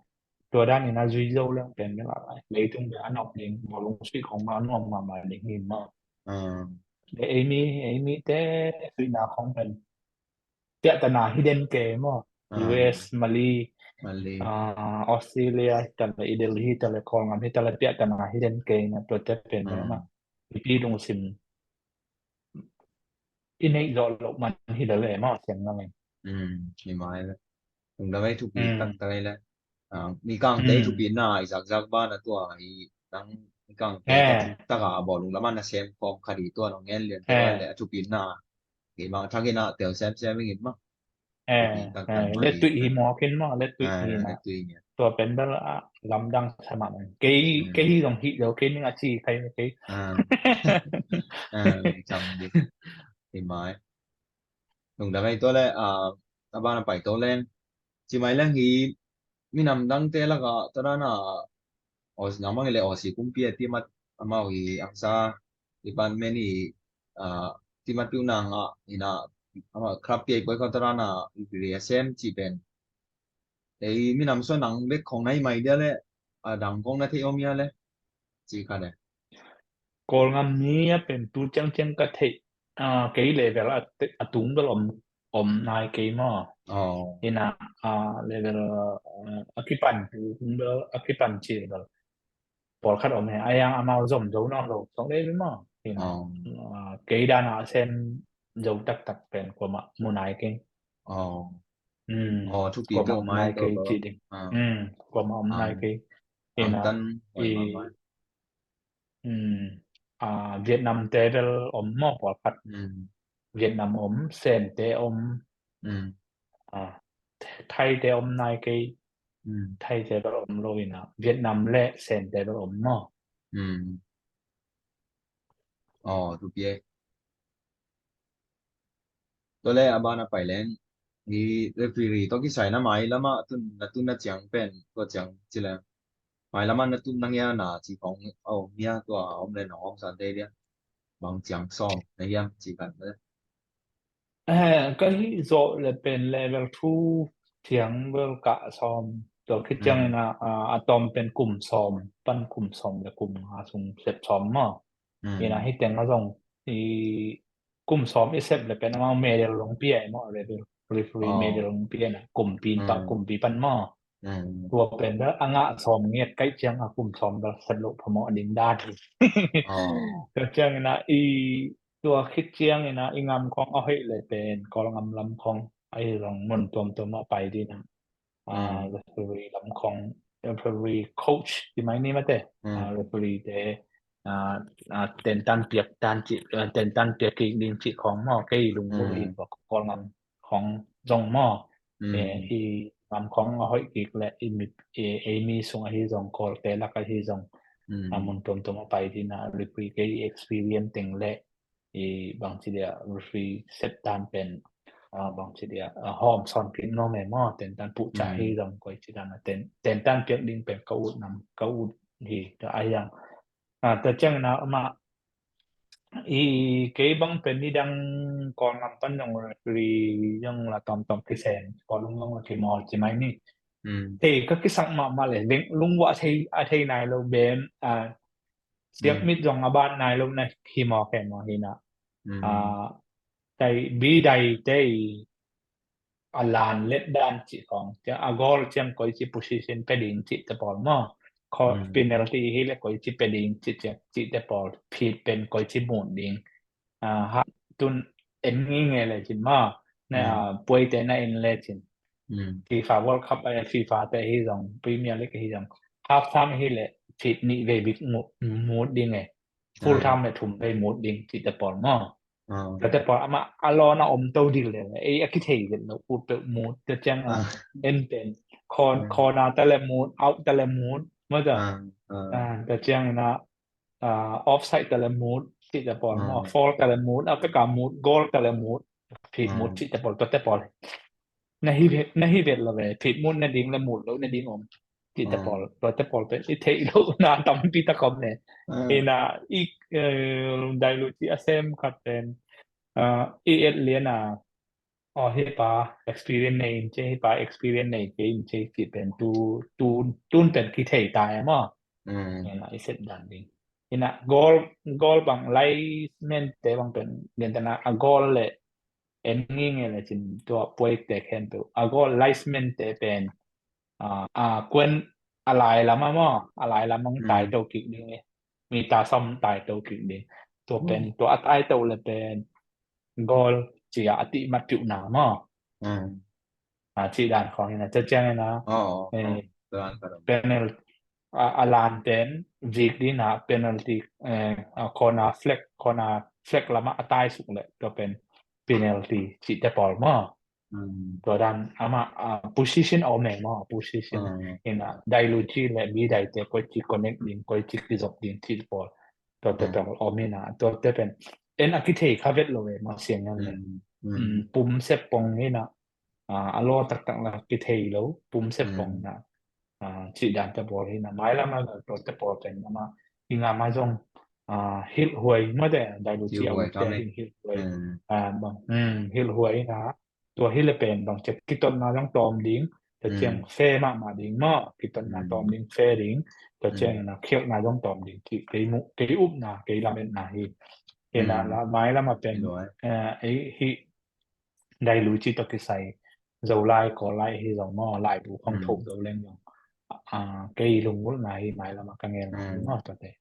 Tua dan ina zui zo leng pen bel a lai leitung bel a nop ding bawlung sui khong ma nuam ma ma ding hi ma. Ei mi ei mi te suina khong pen piahtana hidden ke maw? U S, Mali, Australia, hi tale i Delhi, hi tale Kawlgam, hi tale piahtana hidden ke na tua te pen bel ma. Ipi lungsim i neih zawh loh man hi lel e maw siang lam e. Hi mai le. Lungdam ei thupi taktak ei le. Mi kangte ei thupina i zakzak bana tua i nang mi kangte taktak a bawlung lam a na sem khawm khat i tua nong ngen lian tua le a thupina. Kei bang thak ina tel semsem ingin ma. Let tuih hi mawk in maw, let tuih hi na. Tua pen bel a lamdang sa mah. Kei, kei hi zong hi zo kei ning a ci khai kei. Cam ding. Hi mai. Lungdam ei tua le a bana pai to leng. Ci mai leng hi minam dangte lakah tua dana Aussie nang bang le Aussie kumpi a timat amau hi angsa department hi timat piu nang a ina amau club pi a i poi kau tua dana i piri a sem ci pen. Ei minam so nang bek khong na hi mai dia le a dang khong na thei om ia le ci kha le. Kawlgam mi a pen tu ciangciang ka theih kei level a tung bel om om nai kei maw? Ina level a kipan tung bel a kipan ci level pawlkhat om he a yang amau zom zo nawn lo song dei maw? Ina kei dana a sem zo taktak pen kuamah mu nai kei. Kuamah om nai kei ci ding. Kuamah om nai kei. Ina i Vietnam te bel om maw pawlkhat. Vietnam om, Sen te om, Thai te om nai kei. Thai te bel om lo ina Vietnam le Sen te bel om maw? Aw, thupi ei. Tua le a ban a pai leng, hi referee tawh kisai na mai lamah tun na tun na ciang pen tua ciang ci leng, mai lamah na tun na ngia na ci khong a om hia, tua a om le nong hong san dei dia, bang ciang sawm na hiam ci kan le. Eh, ka hih zawh le pen level two ciang bel kah sawm. Tua khit ciang ina a tawm pen kum sawm pan kum sawm le kum nga sung sep sawm maw. Ina hi teng a zong i kum sawm i sep le pen amau medal long pia i maw, referee medal long pia na kumpi pan kumpi pan maw. Tua pen bel a ngah sawm ngiat kaih ciang a kum sawm bel sep loh phamawh ding dan hi. Tua ciang ina i tua khit ciang ina i ngam khong a hoih le pen Kawlngam lam khong ahi zong mun tuamtuam a pai dina. Referee lam khong, referee coach ti mai ni mate. Referee te tentan piak tan ci, tentan piak kik ding ci khong maw, kei lungmul hi bak Kawlngam khong zong maw. I ngam khong a hoih kik le i mi, ei mi sung ahi zong, Kawlte lak ahi zong a mun tuamtuam a pai dina referee kei experience teng le i bangci dia referee sep dan pen bangci dia hawm sawn kik nuam e maw, tentan puhca hi zong koi ci dan a tentan piak ding pen ka ut nam ka ut hi ta a hiang. Tua ciang ina amah i kei bang pen nidang Kawlngam pan zong referee zong la tawmtawm kisem, Kawlung zong la kimawl ci mai ni. Hei ka kisak mahmah le lungwah a thei nai lo ben a siakmit zong a ban nai lo na hi maw kei maw hi na. Dai bi dai te i a lan let dan ci khong, ciang a goal ciang koi ci position pe ding ci te pawl maw. Penalty hi le koi ci pe ding ci te pawl, phit pen koi ci mut ding. Ha tun en ngi nge le cin maw, na puai te na en le cin. FIFA World Cup a, FIFA te hi zong, Premier League hi zong, half time hi le phit nih vei bik mut ding e, full time le thum vei mut ding ci te pawl maw. Tua te pawl amah a lawn a om to dil le ei a kithei vet lo ut peuh mut, tua ciang a en pen corner ta le mut, out ta le mut maw. Tua ciang ina offside ta le mut ci te pawl maw, foul ta le mut, a peka mut, goal ta le mut, phit mut ci te pawl, tua te pawl na hi vet lo ve, phit mut na ding le mut lo na ding om ci te pawl, tua te pawl pen i theih lo na tampi tak om ne. Ina i dailu ci a sem khat pen i et lian a, aw hi pa experience nei in ce, hi pa experience nei kei in ce ci pen tu tun pen kithei ta e maw. Ina i set dan ding ina goal, goal bang linesman te bang pen gentana a goal le en ngi nge le cin tua puai te khen tu a goal linesman te pen a kuen a lai lam a maw, a lai lam ang tai to kik ding e, mi ta som tai to kik ding. Tua pen tua a tai to le pen goal ci a a ti mat piu na maw. A ci dan khong ina ca ciang ina penalty a lan pen zik dina penalty, corner flag, corner flag lama a tai suk le tua pen penalty ci te pawl maw. Tua dan ama position a om e maw, position ina dailu ci le bi dai te koi ci connect ding, koi ci kizop ding ci te pawl. Tua te pawl om ina tua te pen en a kithei kha vet lo e maw siang ngan le. Pum sep pong ina a law taktak la kithei lo, pum sep pong na ci dan te pawl hi na, mailam a tua te pawl pen ama i ngam a zong hilh huai maw te, dailu ci a te hilh huai. Hilh huai na tua hi le pen bang ciak kitotna zong tawm ding, tua ciang fe mahmah ding maw, kitotna tawm ding, fe ding, tua ciang na khialhna zong tawm ding ci kei mu, kei upna, kei lametna hi. Hi na la mailam a pen ei hi dailu ci tawh kisai Zolai Kawllai hi zong maw, laibu khong thok zo leng zong kei lungmulhna hi, mailam a ka ngelna hi maw tuate.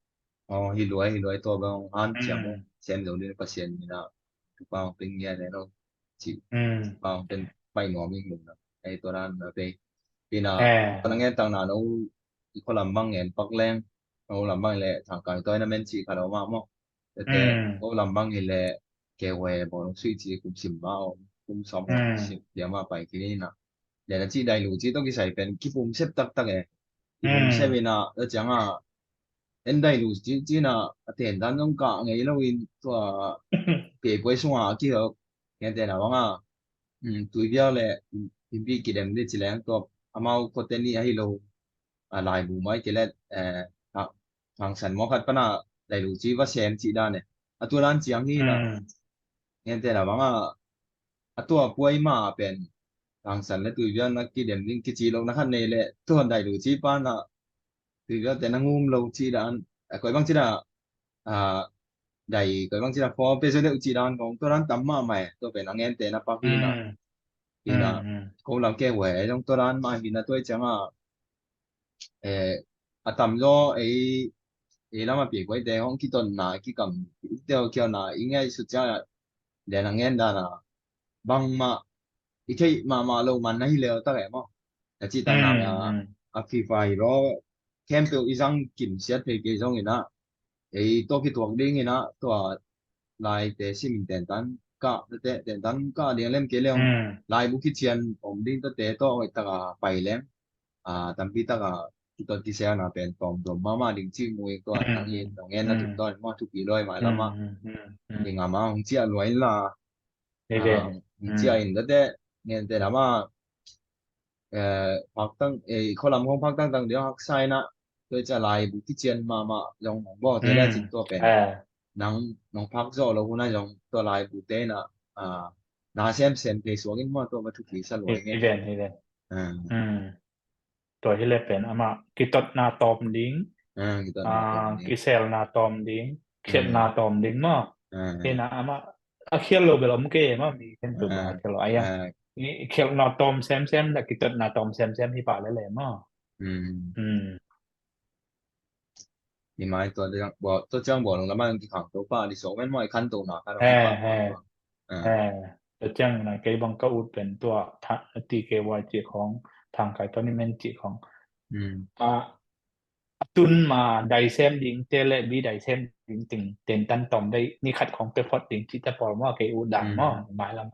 Aw hi luai, hi luai, tua bang han ciam uh sem zo ding Pasian mina tupa hong ping ngia le lo ci. Tupa hong pen pai nuam ing lungna ei tua dan na pe. Ina ka na ngen tang na no i kho lam bang ngen pak leng, no lam bang le thangkai toy na men ci kha lo ma maw. Tete ko lam bang hi le ke we bo long sui ci kum sim ma om, kum som sim dia ma pai kini na. Dia na ci dailu ci to kisai pen kipum sep taktak e. Kipum sep ina da ciang a en dailu ci ci na a ten dan zong ka ngei lo in tua pe puai sunga ki ho Ngen te na banga, um, Tuivial le Inpi kidem ding ci leng tua amau kote ni ahi lo, a, laibu mai ke le, eh, ha, hangsan maw khat pana dailu ci va sem ci dan e. A tua dan ciang hi na. Ngen te na banga a tua puai ma pen hangsan le Tuivial na kidem ding kici lo na khat nei le tua dailu ci pana Tuivial te na ngum lo ci dan, a, koi bang ci dan, a, dai koi bang ci dan form pe so deuh ci dan kong tua dan tam mahmah e. Tua pen a ngen te na pak hi na. Hi na, ko lam ke huai zong tua dan mah hi na tua i ciang a, eh, a tam zaw ei, ei lam a pi koi te hong kitonna kikam teo kiauna i ngai sut ciang a, den a ngen dan a bangmah i theih mahmah lo man na hi leu tak e maw? A cih tak na a, a FIFA hi lo khempeuh i zang kim siat thei kei zong ina, ei tua kituak ding ina tua laite simin tentan kah tete tentan kah ding lem kei leng laibu kician om ding tete tua hoih taka pai leng, a, tampi taka kitot kisiana pen tawm tawm mama ding cih mu i tua nang i nong ngen na tum tawh maw thupi luai mai lama ding ama hong ciah luai la. Hong ciah in tete ngen te lama, eh, phak tang, eh, khualam khong phak tang tang dia haksa ina tua i cia laibu kician mahmah zong nong bawh te le cin tua pen nang nong phak zawh lo hun a zong tua laibu te ina, ah, na semsem thei suak in maw tua va thupi sa luai nge. Tua hi le pen amah kitotna tawm ding, kiselna tawm ding, khialhna tawm ding maw? Hina amah a khial lo bel om kei maw, mi khen tu a khial lo a yang. Khialhna tawm semsem na kitotna tawm semsem hi pah lele maw? Ni mai tua ciang bawl nung lamah kikhang to pah di sawk men maw i khan to na khan. Tua ciang na kei bang ka ut pen tua T K Y cih khong, Thangkai tournament cih khong. A tun ma dai sem ding te le bi dai sem ding ting tentan tawm dai ni khat khong pe phot ding cih te pawl maw kei ut dan maw mai lam.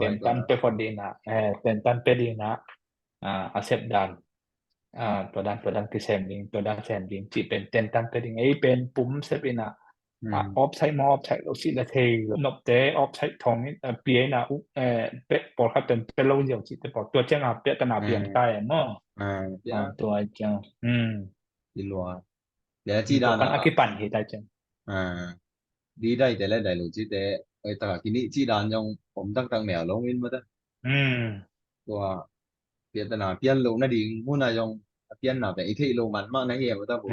Tentan pe phot ding na, tentan pe ding na, a sep dan, tua dan tua dan kisem ding, tua dan sem ding cih pen tentan pe ding ei pen pum sep ina. Offside maw offside lo si la thei lo nop te offside thong in pia ina u pe pawl khat pen pe lo ziau si te pawl tua ciang a pia tana piang tai maw? Tua ciang i lua le ci dan a kipan hi tai ciang di dai te le dai lo ci te oi taka kini ci dan zong om taktak mel lo in mata. Tua piatana pian lo nading muna zong a pianna pen i theih lo man mah na hi a mata bu.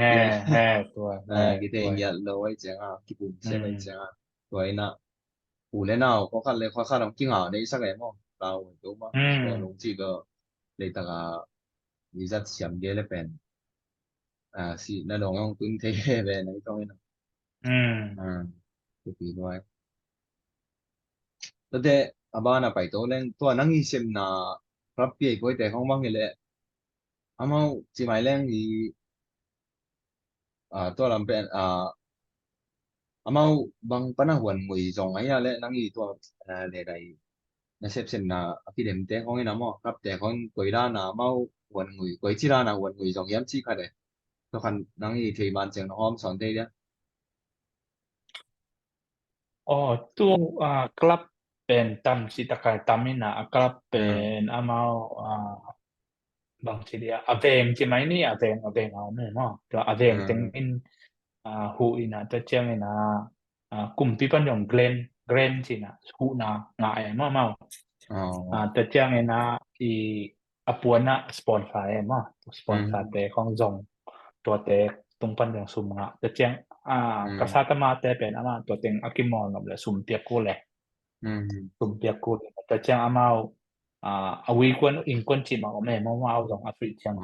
Tua kithei ngiat lo ai cianga kipum sem ai cianga tua ina u le nau khua khat le khua khat hong kinga nei sak e maw? Lau ai to maw? Tua lung ci lo leitaka i zat siam ge le pen a si na dong hong tun thei he ve na i tong ina. Tupi luai. Tate a bana pai to leng tua nang i semna rap piai koi te hong bang hi le amau ci mai leng i, a, tua lam pen, a, amau bang pana huan ngui zong ahi a le nang i tua, a, le dai na sepsepna a kidem te khong in a maw kap te khong koi dana amau huan ngui koi ci dana huan ngui zong hiam ci khat e. Tua khan nang i thei man ciang na hawm sawn thei dia. Aw tu, a, club pen tam ci takai tam ina a club pen amau, a, bang ci dia a veng ci mai ni a veng a veng a om e maw tua a veng teng in, a, hu ina tua ciang ina, a, kumpi pan zong Glen Glen ci ina hu na nga e maw mau. A, tua ciang ina i a puana sponsor e maw sponsor te khong zong tuate tung pan zong sum nga tua ciang, a, ka sa tama te pen ama tua teng a kimawl nop le sum piak ku le. Sum piak ku le tua ciang amau, a, a wi kuan in kuan ci ma om e maw mau zong a sui ciang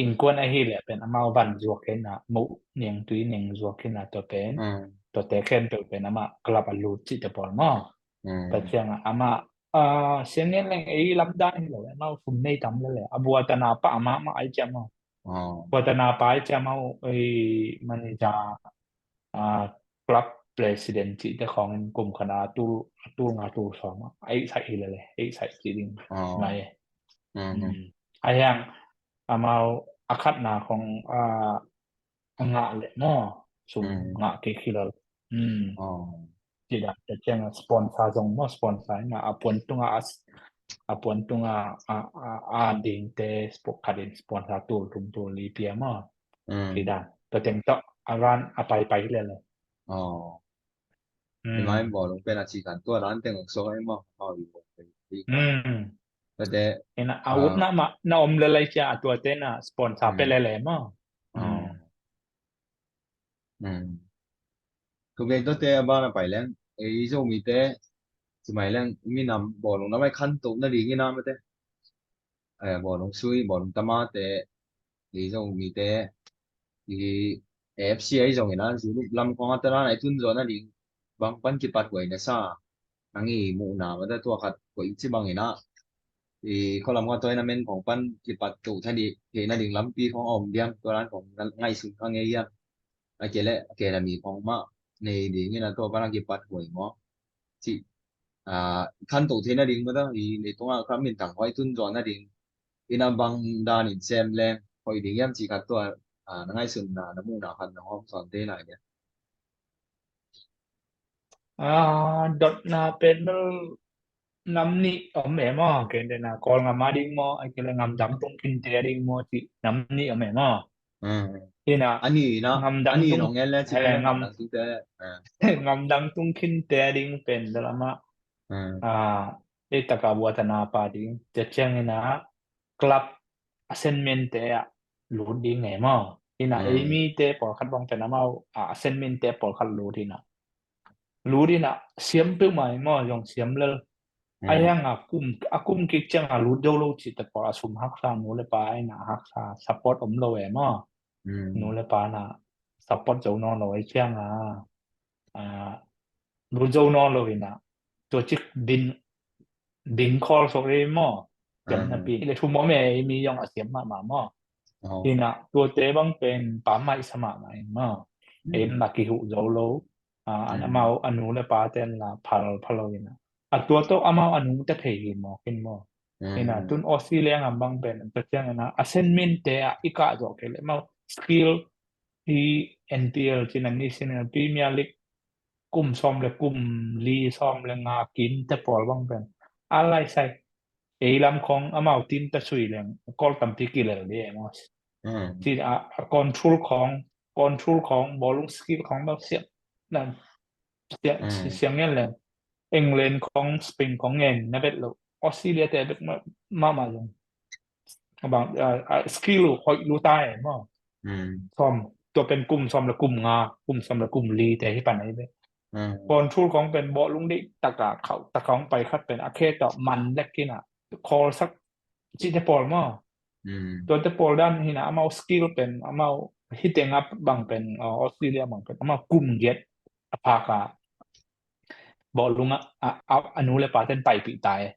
in kuan ahi le pen amau van zuak kei na mu niang tui niang zuak kei na tua pen tua te khen tua pen ama club a lut ci te pawl maw. Tua ciang ama, a, siang ngen leng ei lamdan hi lo amau sum nei tam le le a buatana pa ama ma ai ciang maw. Buatana pa ai ciang maw ei manager, a, club president ci te khong in kum khana tul tul nga tul sawm a ei sai hi le le ei sai ci ding mai. A hiang amau a khatna khong, a, a ngah le maw sum ngah kei khi lo. Ci dan, tua ciang a sponsor zong maw, sponsor ina a puan tunga a, a puan tunga a, a, a dingte sport khat in sponsor tul thum tul li pia maw. Ci dan, tua teng tawh a ran a paipai lele. Imai bawlung pen a ci kan tua ran teng ong so ai maw. Ina a ut na ma na om lelai cia a tuate na sponsor pe lele maw. Tua gen tuate a ban a pai leng, ei Zomite, ci mai leng, minam bawlung lamai khantoh nading ina mate. Bawlung sui, bawlung tamate, ei Zomite, i A F C ai zong ina, Zulup lam khong a talan ai tun zaw nading, bang pan kipat huai na sa, nang i muhna mate tua khat koi ci bang ina, i kolam ka tournament khong pan kipat toh thei nading lampi khong a om diam, tua lan khong ngaihsun ka ngei hiam. A kei le a kei le mi khong mah nei ding ina tua pan a kipat huai maw. Ci, khantoh thei nading mate, i leitung a kha minthang huai tun zaw nading ina bang dan in sem leng hoih ding hiam ci khat tua na ngaihsunna, na muhna khat na hawm sawn thei lai dia. Dotna pen bel nam nih om e maw, kei dena Kawlngam a ding maw, ai kei le ngamdang tung kinte a ding maw, ci nam nih om e maw. Ina ani na ngamdang ani tung nong en le ci eh, le ngam- ngamdang tung te. ngamdang tung kinte a ding pen bel amah a ei taka buatana pa ding, cia ciang ina club assignment te ah lut ding e maw. Ina ei mite pawlkhat bang pen amau a assignment te pawlkhat lut ina lut ina siam peuhmah e maw, zong siam lel. A hiang a kum a kum kik ciang a lut zo lo cihte pawl a sum haksa, nu le pa ina haksa support om lo e maw. Nu le pa na support zo nawn lo e ciang a lut zo nawn lo ina tua cik din ding khawl sok e maw. Jan na pi le thum om e, mi zong a siam mahmah maw. Ina tuate bang pen pammaih sa mahmah in maw. Ei na kihuh zo lo. An amau a nu le pa ten la phal phal lo ina a tua tawh amau a nungte thei hi mawk in maw. Ina tun Australia ngam bang pen tua ciang ina assignment te ah i kah zawh kei le amau skill hi, N P L cina National Premier League kum sawm le kum li, sawm le nga kinte pawl bang pen a laisai ei lam khong amau team ta sui leng kol tampi kilel di e maw. Ci a control khong control khong bawlung skill khong bel siang nan siang ngen leng England khong Spain khong ngen na bet lo, Australia te bet mahmah zong bang skill hoih lu ta e maw. Sawm tua pen kum sawm le kum nga, kum sawm le kum li te hi pan ai be. Control khong pen bawlung deih taka khauh taka hong pai khat pen a khe tawh man lek ina khawl sak cihte pawl maw. Tuate pawl dan hina amau skill pen amau hiteng a bang pen Australia bang pen amau kum giat a phaka bawlung a a nu le pa ten paipih ta e.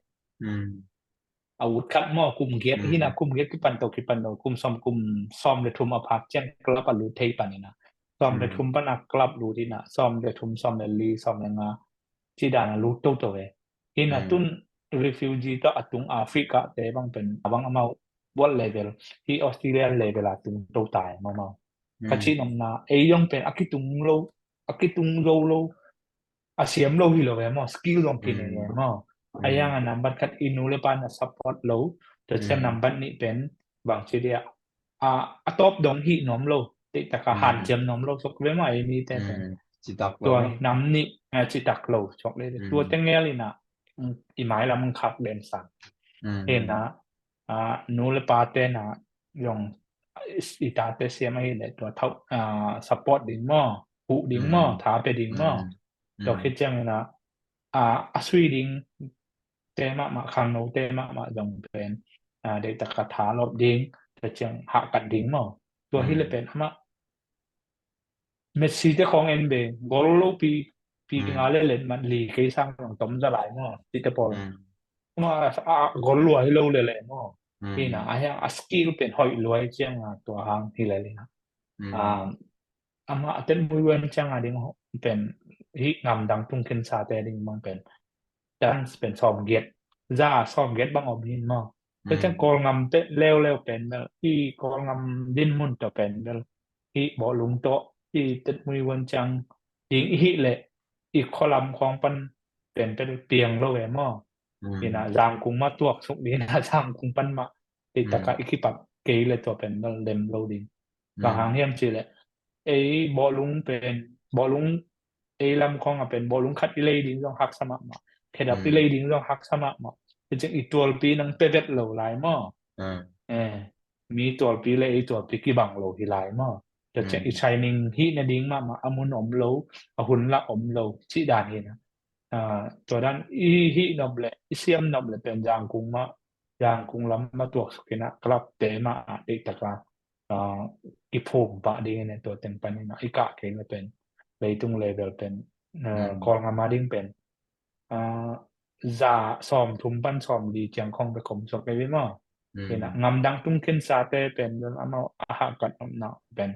A ut khat maw, kum giat hina kum giat kipan to kipan to kum sawm kum sawm le thum a phak ciang club a lut thei pan ina sawm le thum pan a club lut ina sawm le thum, sawm le li, sawm le nga ci dan a lut toto e. Hina tun refugee tawh a tung Africa te bang pen a bang amau world level hi, Australia level a tung to tai maw maw. Ka ci nopna ei zong pen a kitung lo, a kitung zo lo, a siam lo hi lo e maw, skill zong kinei e maw. A hiang a nambat khat i nu le pa na support lo, tua ciang nambat nih pen bang ci dia a a tawp dong hi nuam lo, teitaka hanciam nuam lo sok ve maw ei mite pen. Citak lo tua nam nih citak lo sok le tua te ngel ina i mailam khak den sang. Hena nu le pa te na zong i tate siam ahi le tua thau support ding maw, huh ding maw, tha pe ding maw. Tua khit ciang ina a sui ding te mahmah, khangno te mahmah zong pen deihtak ka tha lawp ding, tua ciang hahkat ding maw. Tua hi le pen amah Messi te khawng en ve, gol lo pi pi nga le let man li kei sang zong tom za lai maw, ti te pawl. Amah a gol lua hi lo le le maw. Ina a hiang a skill pen hoih lua hi ciang a tua hang hi le le na. Amah a tet mui wen ciang a ding pen hi ngamdang tung khin sa te ding bang pen chance pen sawm giat, za sawm giat bang om hin maw. Tua ciang Kawlngam te leuleu pen bel hi, Kawlngam dinmun tawh pen bel hi, bawlung tawh hi, tet mui wen ciang ding i hi le i khualam khawng pan pen pen piang lo e maw. Ina Zangkung mah tuaksuk ding ina Zangkung pan mah. Ei taka i kipat kei le tua pen lem lo ding. Bang hang hiam cih leh ei bawlung pen bawlung ei lam khawng a pen bawlung khat i lei ding zong haksa mahmah. Khedap i lei ding zong haksa mahmah. Icing i tualpi nang pe vet lo lai maw. Eh, mi tualpi le ei tualpi kibang lo hi lai maw. Tua ciang i training hih na ding mahmah a mun om lo, a hun lah om lo cih dan hi na. Tua dan i hih nop le i siam nop le pen Zangkung mah, Zangkung lam mah tuaksuk ina club te mah a deih taka kiphum pah ding ina tua teng pan ina i kah kei na pen leitung level pen Kawlngam a ding pen za sawm thum pan sawm li ciang khong pe khom suak kei maw. Ina ngam dang tung khin sa te pen amau a hahkat omna pen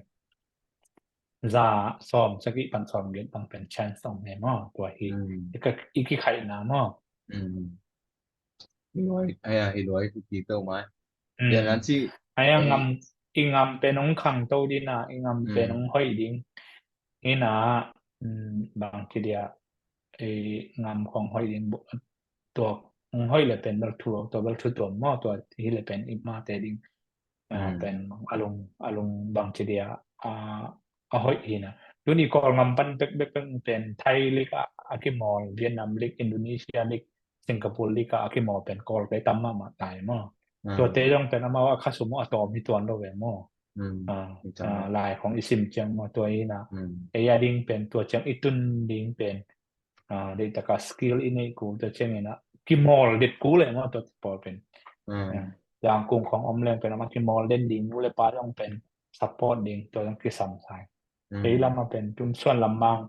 za sawm sagih pan sawm giat bang pen chance ong ne maw tua hi. I kikhaihna maw. I luai, aya, i luai kuki peuh mai. Dia nan ci aya ngam, i ngam pen ong khang to dina, i ngam pen ong hoih ding. Ina bang ci dia i ngam kong hoih ding tua ong hoih le pen bel thu, tua bel thu tuam maw tua hi le pen i mate ding. Pen alung alung bang ci dia a hoih hina. Tuni Kawlngam pan bek bek bek pen Thai lik a kimawl, Vietnam lik, Indonesia lik, Singapore lik a kimawl pen Kawl te tam mahmah tai maw. Tuate zong pen amau a khasum a tawm hi tuan lo ve maw. Lai khong i sim ciang maw tua hina. Ei a ding pen tua ciang i tun ding pen deih taka skill i neih kul tua ciangin a kimawl det kul e maw tua pawl pen. Zangkung khong om leng pen ama kimawl den ding nu le pa zong pen support ding tua zong kisam sai. Ei lam a pen tun suan lam mang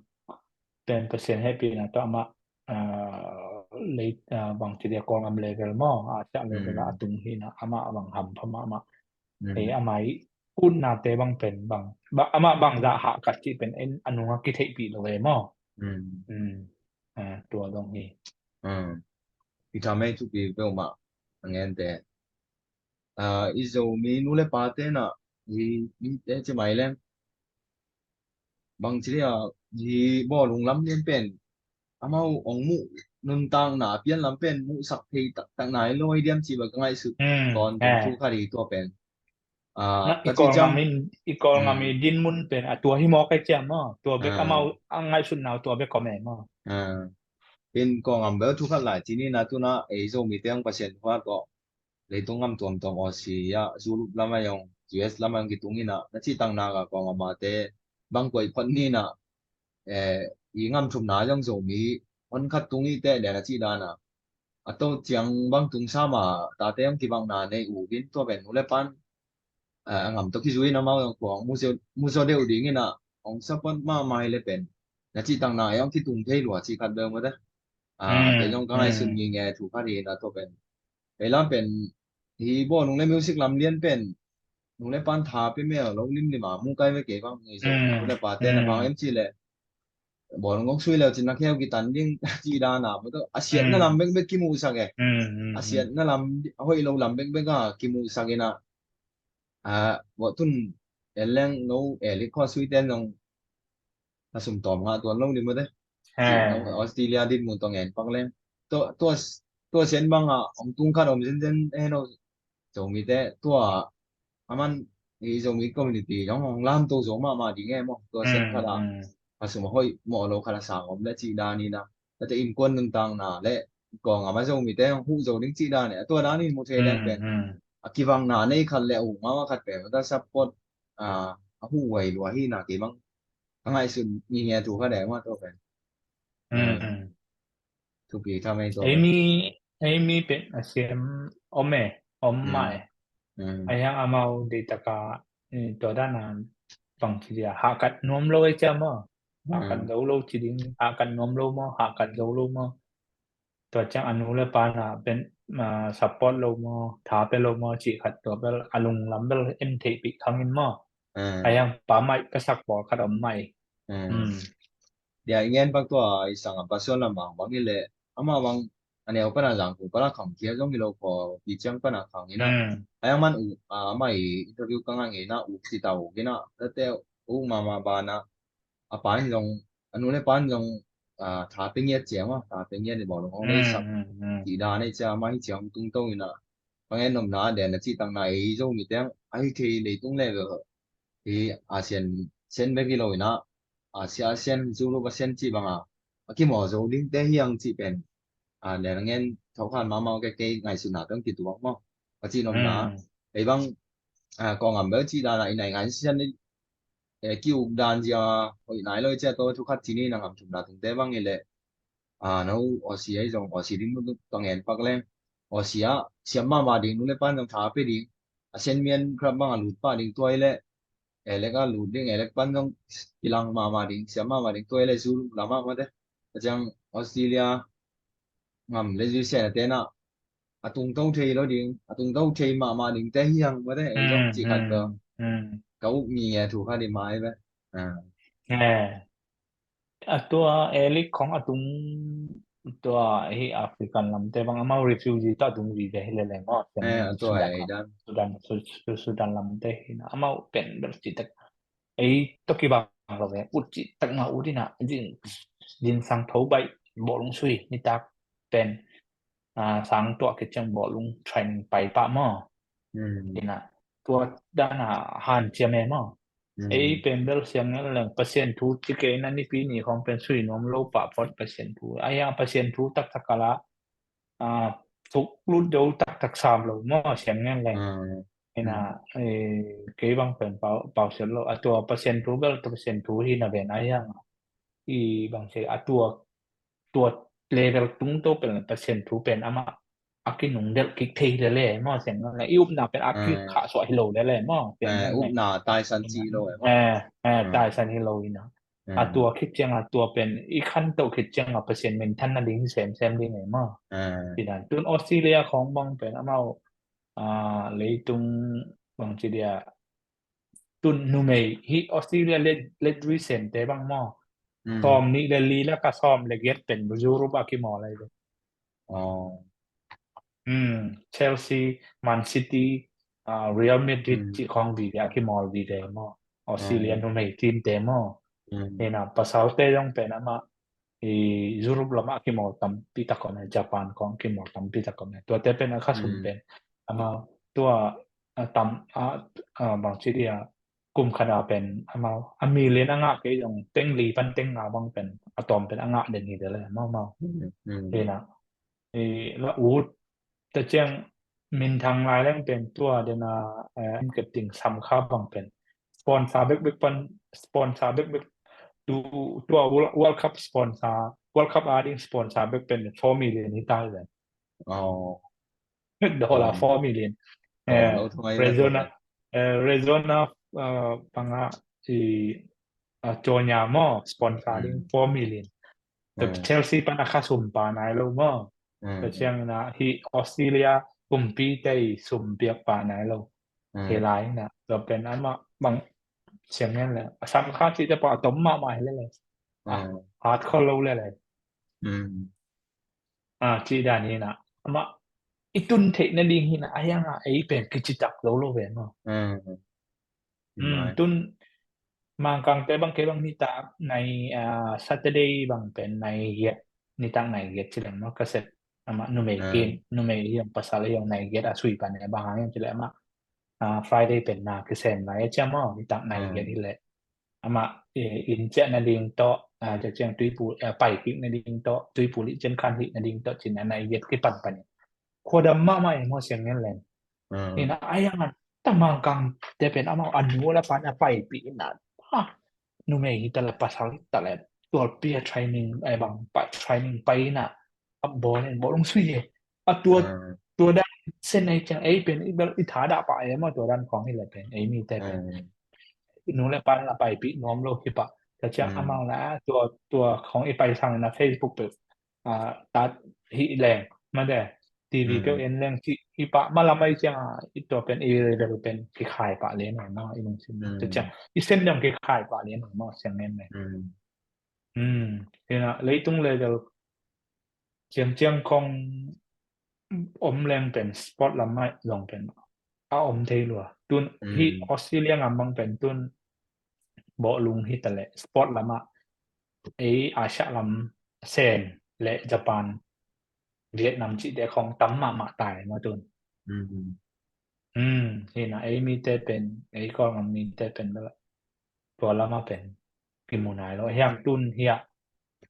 pen Pasian hehpihna tawh ama lei bang ci dia Kawlngam level maw a siah level a tung hina ama bang ham pha mahmah. Ei ama i utnate bang pen bang amah bangzah hahkat cih pen a nunga kitheihpih lo e maw. Tua dong hi. I thamei thupi peuhmah a ngente i Zomi nu le pa tenah i te ci mai leng bang ci dia hi bawlung lam lian pen amau ong muh nuntakna pian lam pen muhsak thei taktakna i lo i diam ci ba ka ngaihsut tawntung thu khat hi tua pen. I Kawlngam in i Kawlngam i dinmun pen a tua hi mawk ai ciam maw tua bek amau a ngaihsutna uh tua bek kawm e maw. In Kawlngam bel thu khat lai ci ni na tuna ei Zomi te ang Pasian thu khat tawh leitung ngam tuamtuam Aussie ah Europe lam a yong U S lam a yong kitung ina na cih takna ka Kawlngam a te bang kuai phot ni na i ngam thumna zong Zomi hon khat tung i teh le na cih dana a to ciang bang tung sama tate ang kibakna nei u vin tua pen nu le pan a ngam to kizui na mau zong kuang muzo deuh ding ina ong support mahmah hi le pen na cih takna ang kitung thei lua cih khat bel mawte. Te zong ka ngaihsun ngi nge thu khat hi na tua pen Ei lam pen hi bawlung le music lam lian pen nung le pan tha pe mel lo limlim a mu kai ve kei bang ngi so nung le pa te na bang em ci le bawlung gong sui leu cin na kheu kitan ding ci dan a maw a siatna lam bekbek kimuhsak e. A siatna lam a hoih lo lam bekbek a kimuhsak in a a bawh tun en leng no e lik khaw sui ten zong a sum tawm ngah tuan lo ni maw te. Australia din mun tawh ngen pak leng tua tua tua sian bang a ong tung khat om zenzen e no Zomi te tua a man i Zomi community zong hong lam to zo mahmah ding e maw tua sian khat a a sum a hoih mawh lo khat a sang om le cih dan in a tate innkuan nuntakna le kawng a ma Zomi te hong huh zo ding cih dan e a tua dan in mu thei leng pen a kivangna nei khat le a uk mama khat pen a support a a huh uai lua hi na kei bang a ngaihsun ngi nge thu kha deng ma to pen. Thupi tha mei to. Ei mi ei mi pen a siam om e om mah e. Ai hang amau dei taka tua dan a bang ci dia hakat nuam lo ei ciam a hakat zo lo ci ding hakat nuam lo maw hakat zo lo maw. Tua ciang a nu le pa na pen support lo maw tha pe lo maw cih khat tua bel a lunglam bel en theihpih khang in maw. A yang pa maih ka sak pawl khat om mai. Dia i ngen bang tua i sang a pa suan lam bang bang i le ama bang a neu pana zang ku pala khang kia zong i lo ko pi ciang pana khang ina. A yang man u ama i interview ka ngang ina u si ta u kina tate u mama bana a pa in zong a nu le pa in zong ah, tha pe ngiat ciang ah, tha pe ngiat i bawlung hong nei sak. Ti dan ei cia mah hi ciang tungto ina. Pangen nomna den a cih takna ei Zomite ang a hi thei leitung level hi, Asian sen bek hi lo ina, Asia Asian, Europe Asian cih banga a kimawl zo dingte hi ang cih pen a, den a ngen thokhan mahmah ke kei ngaihsutna peng kituak maw. Ka cih nomna ei bang, a, kawngam bel cih dana i nai ngaihsian i, e, ki-uk dan zia hoih nai lo i cia tawh thukhat cini na ngam thumna tungte bang i leh, a, no Aussie ei zong Aussie ding nu tawh ngen pak leng Aussie ah siam mahmah ding nu le pan zong tha pe ding, a sen mian krap bang a lut pah ding tuai leh elek a lut ding, elek pan zong kilang mahmah ding, siam mahmah ding, tua elek zu lamah mate. A ciang Australia ngam le zu sian a tena a tungto thei lo ding, a tungto thei mahmah ding te hi hang mate. Ei zong ci khat bel ka uk ngi a thu kha di mai ve. A tua elek khong a tung tua hi African lamte bang amau refugee ta tung vive hi lele maw. Eh, a tua Sudan ei lam, dan. Sudan, Su-, Su-, Sudan lamte hi na amau pen bel ci tak ei toki bang lo ve ut ci tak ma ut ina jin, jin sang tho bai bawlung sui ni tak pen, a, sang tua ke ciang bawlung training pai pa maw. Ina tua dana han cia me maw. Ei pen bel siang ngal leng Pasian thu ci ke na nipi ni khong pen sui nuam lo pa phot Pasian thu. Ai a Pasian thu tak tak kala, a, thuk lut do tak tak sam lo maw siang ngal leng. Ina, e, kei bang pen pau, pau sian lo. A tua Pasian thu bel tua Pasian thu hi na ven ai hang. I bang se a tua, tua level tung to pen Pasian thu pen ama a kinung del kik thei lele maw siang ngal leng. I upna pen a kik kha suah hi lo lele maw siang ngal leng. Upna taisan ci lo e maw. Eh, eh, taisan hi lo ina. A tua khit ciang a tua pen i khan to khit ciang a Pasian min than na ding sem sem ding e maw. Ti dan tun Australia khong bang pen amau, a, leitung bang ci dia tun numei hi Australia le, le recent te bang maw. Sawm nih le li la ka sawm le giat pen Europe a kimawl lai ve. Chelsea, Man City, a, Real Madrid ci khong vive a kimawl vive maw. Australia numei team te maw. Ina pasal te zong pen ama i Europe lamah kimawl tampi tak om e, Japan kong kimawl tampi tak om e. Tuate pen a khasum pen ama tua, a, tam, a, a, bang ci dia kum khada pen ama a million a ngah kei zong teng li pan teng nga bang pen a tawm pen a ngah den hi de le mau mau. Ina i la ut ta ciang minthang lai leng pen tua dena, eh, em kep ting sam kha bang pen sponsor bek bek pan sponsor bek bek tu, tua World, World Cup sponsor, World Cup a ding sponsor bek pen four million hi tai ven. Dollar four million. Eh, Rezona, eh, Rezona, eh, panga i, eh, Jonya mo sponsor ding four million. Chelsea pan a kha sum pa nai lo mo. Ka ciang na hi Australia kumpi te i sum piak pa nai lo. Hi lai na. Tua pen ama bang siang ngen le. A sam kha ci te pa a tom mahmah hi le le. A, hat kho lo le le. A, ci dan hi na. Ama i tun theih na ding hi na. A hiang a ei pen kici tak lo lo ve mo. Tun Mangkang te bang kei bang nitak nai, a, Saturday bang pen nai giat, nitak nai giat ci leng maw ka set. Ama numei kin, numei hiam pasal hiam nai giat a sui pan e bang hang hiam ci leng ama, a, Friday pen na kisem lai a ciam maw nitak nai giat hi leh. Ama, e, inn ciah na ding tawh, a, ciah ciang tuipu, a, pai kik na ding tawh, tuipu lih cian khan hih na ding tawh cin a nai giat kipan pan e. Khuadam mahmah e maw siang ngen leng. Ina a yang an ta Mangkang te pen amau a nu la pan a paipih ina. Ha, numei hi ta le pasal hi ta le tualpi a training, ai bang pa training pai ina. A bawlung sui e. A tua, tua dan sen ei ciang ei pen i bel i tha dah pa e maw tua dan khong hi le pen ei mi te pen. I nu le pan la paipih nuam lo hi pa. Ka ciang amau la tua, tua khong i pai sang na Facebook pe a, tat hi leng, mate, T V peuh en leng ci hi pah, malam ai ciang a, i tua pen i level pen kikhai pah len a, i lungsim. Tua ciang, i sem dang kikhai pah len a, siang ngen le. Ina, leitung level ciang ciang kong om leng pen sport lam ai zong pen a om thei lua. Tun hi Australia ngam bang pen tun bawhlung hi ta le sport lam ah ei Asia lam Sen le Japan, Vietnam cihte khong tam mahmah tai maw tun. Hi na, ei mite pen, ei Kawlgam mite pen bel tua lama pen kimu nai lo. Hiang tun hiah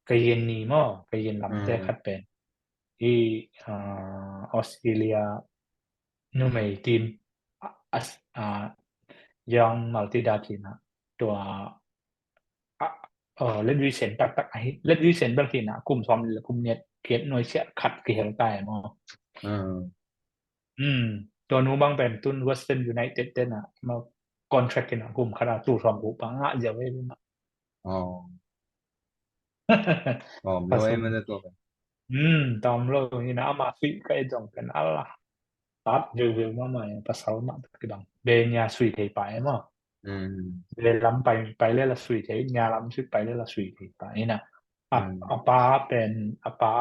ka yin ni maw, ka yin lamte khat pen hi, Australia numei team, Young Multi Dart hi na, tua Ledvisen taktak ahi, Ledvisen bel hi na, kum sawm le kum nih kiat nuai siah khat kihel tai maw. Tua nu bang pen tun Western United te na, maw, contract hi na, kum khat a tul sawm kum pa ngah ziau ei na. Tawm lo hi na, ama sui ka et zong pen Allah. Tat veu veu mahmah, pasal mah kibang. Be nia sui thei pa e maw. Be lam pai, pai le la sui thei, nia lam sui pai le la sui thei pa hi na. A pa pen, a pa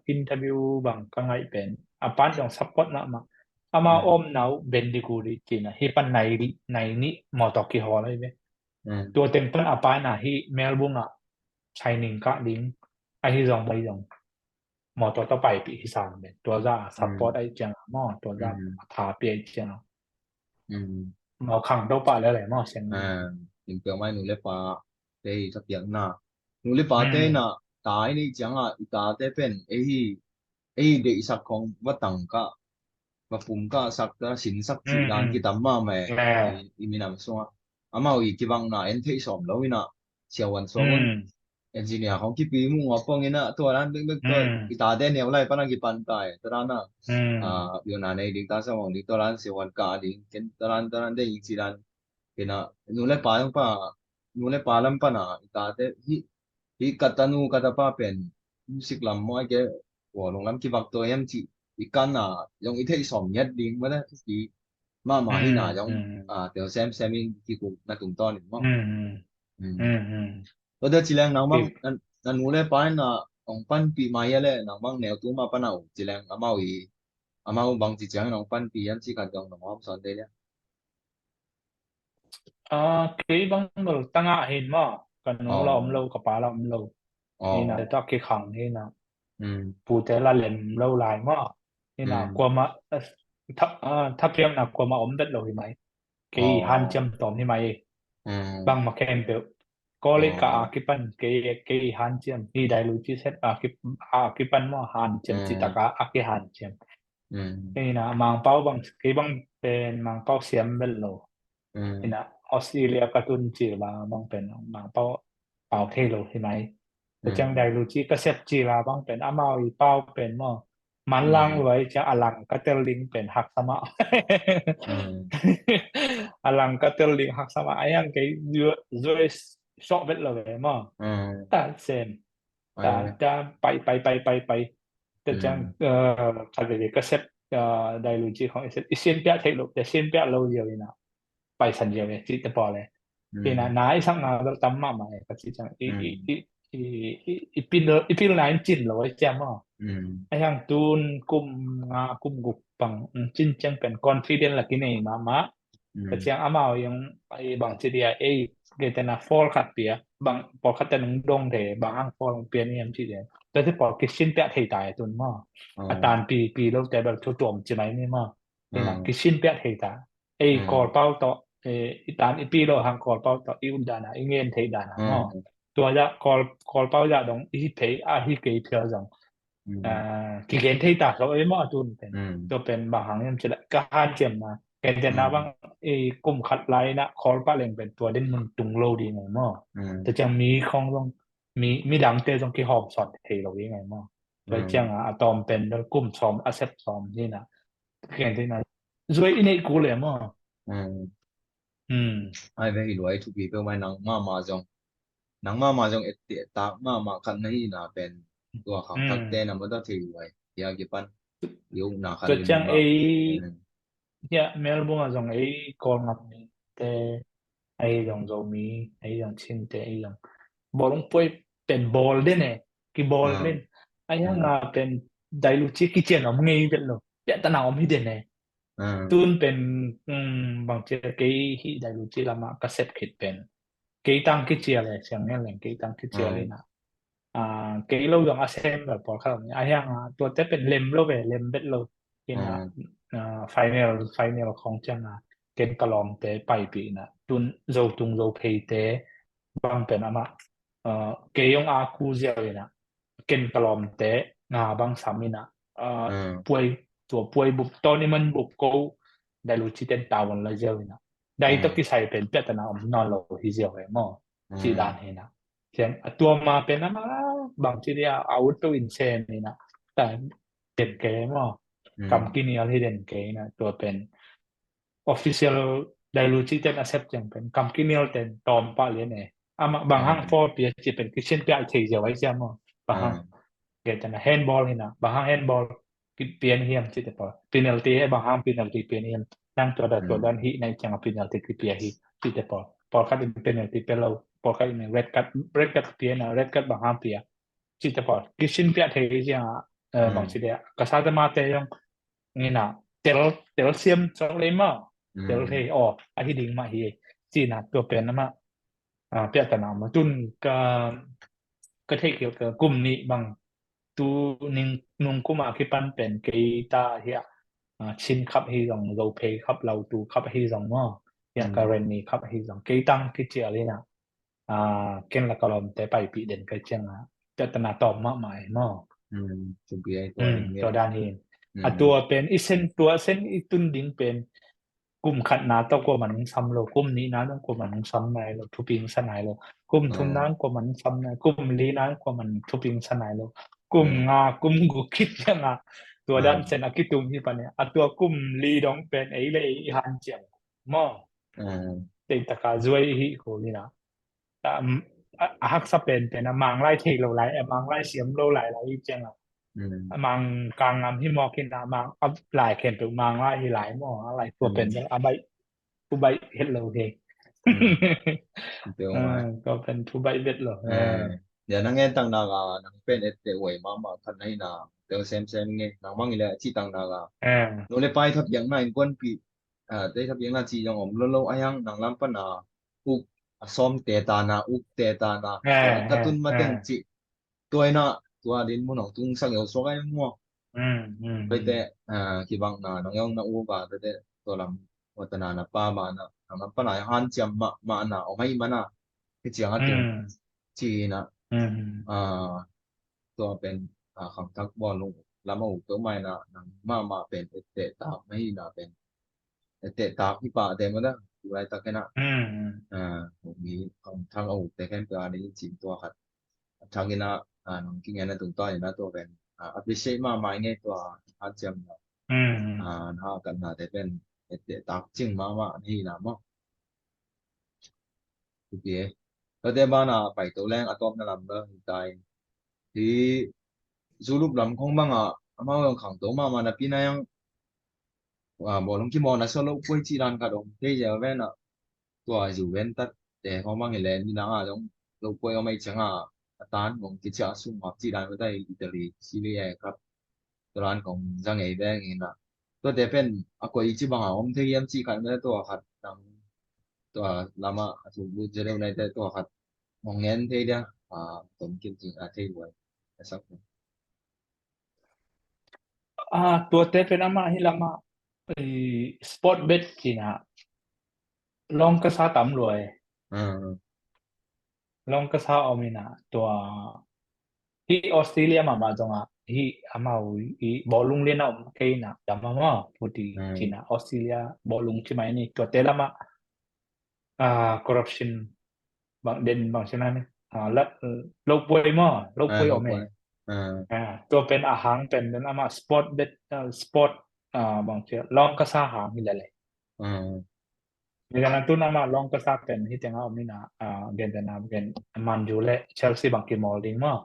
interview bang ka ngaih pen, a pan zong support mahmah. Ama om nau Bendiguri ci na, hi pan nai, nai nih mawtaw kihawl ahi ve. Tua teng pan a pa na hi Melbourne ah training kah ding, ahi zong bai zong mawtaw tawh paipih hi sang pen. Tua za a support ahi ciang a maw, tua za a thapi ahi ciang a. Maw khang to pa le le maw siang. In piang mai nu le pa te hi thapiakna. Nu le pa te na, ta i nei ciang a, i ta te pen, ei hi, ei deihsak khong va tang kah, va pum kah sak ta, sin sak cih dan kitam mahmah e. I minam sungah amau i kibangna en theih sawm lo hi na, siavuan suak un. Engineer khong kipi mu ngawp pong hi na, tua dan bekbek tua i tate neu lai pan a kipan tai, tua dan a. Piona nei ding, ta sa mong ding, tua dan siavuan kah ding, ken tua dan, tua dan dei ing ci dan. Hi na, nu le pa lam pa, nu le pa lam pan a i tate hi, hi ka tanu ka tapa pen music lam maw, ai ke, bawlung lam kivak to hiam cih i kan a zong i theih sawm ngiat ding maw le, thupi mahmah hi na zong, teu semsem in kikuk na tungtawn in maw. Tua cia ci leng nang bang, na nu le pa in na hong panpih mai a le, nang bang neu tu mah pan a um ci leng, amau i, amau bang ci ciang in hong panpih hiam cih khat zong nong hawm sawn dei le. Kei bang bel tangah hin maw, ka nu la om lo, ka pa la om lo. Hi na, tua kikhang hi na. Pute la lem lo lai maw. Hi na, kuama, thapiakna kuama om bet lo hi mai. Kei hanciam tawm hi mai. Bang ma khempeuh. College ka a kipan, kei, kei hanciam. Hi dai lu ci set a kipan maw, hanciam ci taka a kihanciam. Hi na, Mangpau bang, kei bang pen Mangpau siam bel lo. Hi na, Australia ka tun ci la bang pen Mangpau pau thei lo hi mai. Ka ciang dai lu ci ka sep ci la bang pen amau i pau pen maw. Manlang luai ciang a lang ka tel ding pen haksa mah. A lang ka tel ding haksa mah. A yang kei zuai sok bet lo ve maw. Ta sen. Ta, ta, pai, pai, pai, pai, pai. Tua ciang, khat veve ka sep, dai lu ci khong i sep, i sin piah theih lo, i sin piah lo ziau hi na. Paisan ziau e, cih te pawl e. Hi na, na i sakna bel tam mahmah e, ka cih ciang. I, i, i, i, i, i pil, i pilna in cin lo e ciam maw. A hiang tun kum nga, kum guk bang, cin ciang pen confident la kinei mahmah. Ka ciang amau i hong, i bang ci dia, ei, kei te na fall khat pia, bang, fall khat te nong dong te, bang hang fall hong pia ni am ci dia. Tua te pawl kisin piah thei ta e tun maw. A tanpi, pi lo te bel thu tuam ci mai ni maw. Hi na, kisin piah thei ta. Ei, Kawlpau tawh, i tan i pi lo hang Kawlpau tawh i ut dan a, i ngen thei dan a maw. Tua za Kawl, Kawlpau za dong i hi phei a hi kei phial zong. Kigen thei ta so ei maw a tun pen. Tua pen bang hang em ci la ka hanciam na. Ken te na bang i kum khat lai na Kawlpau leng pen tua din mun tung lo ding ei maw. Tua ciang mi khong zong, mi, midangte zong kihawm sawn thei lo ding ei maw. Tua ciang a, a tawm pen bel kum sawm, a sep sawm hi na. Ken te na. Zuai i neih kul e maw. Ai ve hi luai thupi peuh mai nang mahmah zong. Nang mahmah zong et tak mahmah khat na hi na pen. Tua khang tak te na mawtaw thei luai. Hia kipan. Tua ciang ei, hia Melbourne a zong ei Kawlngam mite, ei zong Zomi, ei zong Chinte, ei zong. Bawlung puai pen bawl den e, kibawl den. A hiang a pen dai lu ci kician om ngei vet lo. Piah ta na om hi den e. Tun pen, bang ci kei hi dai lu ci lamah ka sep khit pen. Kei tang kicial e, siang ngen leng kei tang kicial e na. Kei lo zong a sem lo pawlkhat om a hiang a, tuate pen lem lo ve, lem bet lo. Ina final final khong ciang a ken ka lawmte paipih ina, tun Zotung Zopheite bang pen amah kei zong a ku ziau ina, ken ka lawmte nga bang sam ina, puai, tua puai bup, tournament bup ko dailuci ten tavuan la ziau ina, dai tawh kisai pen piatana om nawn lo hi ziau he maw? Ci dan hi ina. Ciang a tua ma pen ama bang ci dia a ut to in sem ina, ta den ke maw? Kam kinial hi den ke ina, tua pen official dailuci ten a sep ciang pen kam kinial ten tawm pah lian e. Ama bang hang foul pia ci pen kisin pia thei ziau ai sia maw? Bang hang, ke tana handball hina, bang hang handball kipian hiam cite pawl, penalty he bang hang penalty pian hiam? Nang tua dan, tua dan hi nai ciang a penalty kipia hi cite pawl. Pawlkhat in penalty pia lo, pawlkhat in red card, red card pia na, red card bang hang pia cite pawl kisin pia thei ciang a, bang ci dia, ka sa te ma te zong ina tel, tel siam sok lei maw? Tel thei, aw, ahi ding mah hi. Cina tua pen amah piatana om a, tun ka, ka theih kilh ka kum nih bang, tu ning nung kum a kipan pen kei ta hi a, Chin khap hi zong, Zophei khap, Lautu khap hi zong maw? Hi a ka Renni khap hi zong, kei tang kicial ina, ken la ka lawmte paipih den kai ciang a piatana tawm mahmah hi maw? Tua dan hi. A tua pen i sen, tua sen i tun ding pen kum khatna tawh kuaman hong sam lo, kum nihna tawh kuaman hong sam nai lo, thuping sa nai lo, kum thumna tawh kuaman hong sam nai, kum lina tawh kuaman thuping sa nai lo, kum nga, kum guk khit ciang a tua dan sen a kitung hi pan e. A tua kum li dong pen ei le ei i hanciam maw? Teitaka zuai i hi kho ina. A haksa penpen a, Manglai thei lo lai, a Manglai siam lo lai lai i ciang a, a Mang kang ngam hi mawk ina, Mang a lai khempeuh Manglai hi lai maw? A lai tua pen a baih, thu baih het lo hi. Tua pen thu baih bet lo. Dia nang en tangna ga nang pen et te uai mahmah khat na ina, teu semsem nge, nang mang ile ci tangna ga, no le pai thap yang na in kuan pi, tei thap yang na ci zong om lo lo a hiang, nang lam pana uk a sawm te ta na, uk te ta na, ka tun ma teng ci. Tua ina tua din mun hong tung sak yo suak ai maw? Pai te kibang na nang yong na u ba te te tua lam ua ta na na pa ma na nang lam pana hanciam ma ma na om ai ma na, kiciang a tung ci na. Tua pen khangthak bawlung lam a uk peuhmah ina, nang mahmah pen etteh tak na hi na pen etteh tak hi pah te mah da. Tulai tak ina mi khangthak a uk te khen peuh a ding cin tua khat a thak ina, nang kingen a tungtawn ina tua pen appreciate mahmah i ngei tua hanciam na, na hakanna te pen etteh tak cing mahmah na hi na maw? Tuate bana paito leng a tawpna lam bel hi tai. Hi Zulup lam khong banga amau zong khangto mahmah napi na yang, bawlung kimawhna sua loh puai cih dan khat om thei zel ven a, tua zu ven tat te khong bang hi len ni dang a zong loh puai om ei cianga a tan ngong kiciah sung ngap cih dan vet a, hi Italy Serie A Cup tua dan kong za ngei veng ina. Tuate pen a koi ci banga om thei hiam cih khat mete tua khat dang tua lama a tuk lut zia deuh naite tua khat hong ngen thei dia, a tom kim cing a thei luai a sak. Tuate pen amah hi lama sport bet cina long ka sa tam luai. Long ka sa om ina tua hi Australia mahmah zongah hi amau i bawlung liana om kei ina dam amau puti cina Australia bawlung ci mai ni tuate lama corruption bang den bang cina ni lopuai maw, lopuai om e. Tua pen a hang pen den amah sport bet, sport bang cia long ka sa hang hi lele. Ni kan a tun amah long ka sa pen hi tenga om ina, gen tena gen Man U le Chelsea bang kimawl ding maw?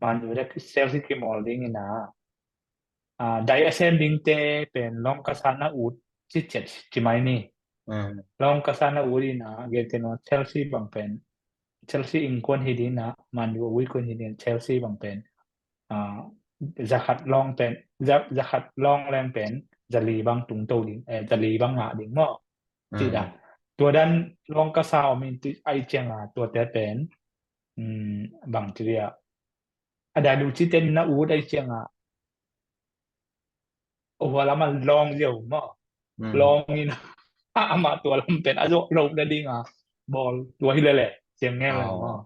Man U le Chelsea kimawl ding ina, dai a sem dingte pen long ka sa na ut ci ciat ci mai ni. Long ka sa na ut ina gen tena Chelsea bang pen, Chelsea innkuan hi ding ina, Man U a uikuan hi ding ina, Chelsea bang pen zakhat long pen, zakhat long leng pen zali bang tungto ding, zali bang ngah ding maw? Ci dan. Tua dan long ka sa om in ai cianga tuate pen bang ci dia a dai lu ci ten na ut ai cianga, hua lama lawng ziau maw. Lawng in amah tua lam pen a zawh loh na dinga bawl tua hi lele ciang ngen le maw.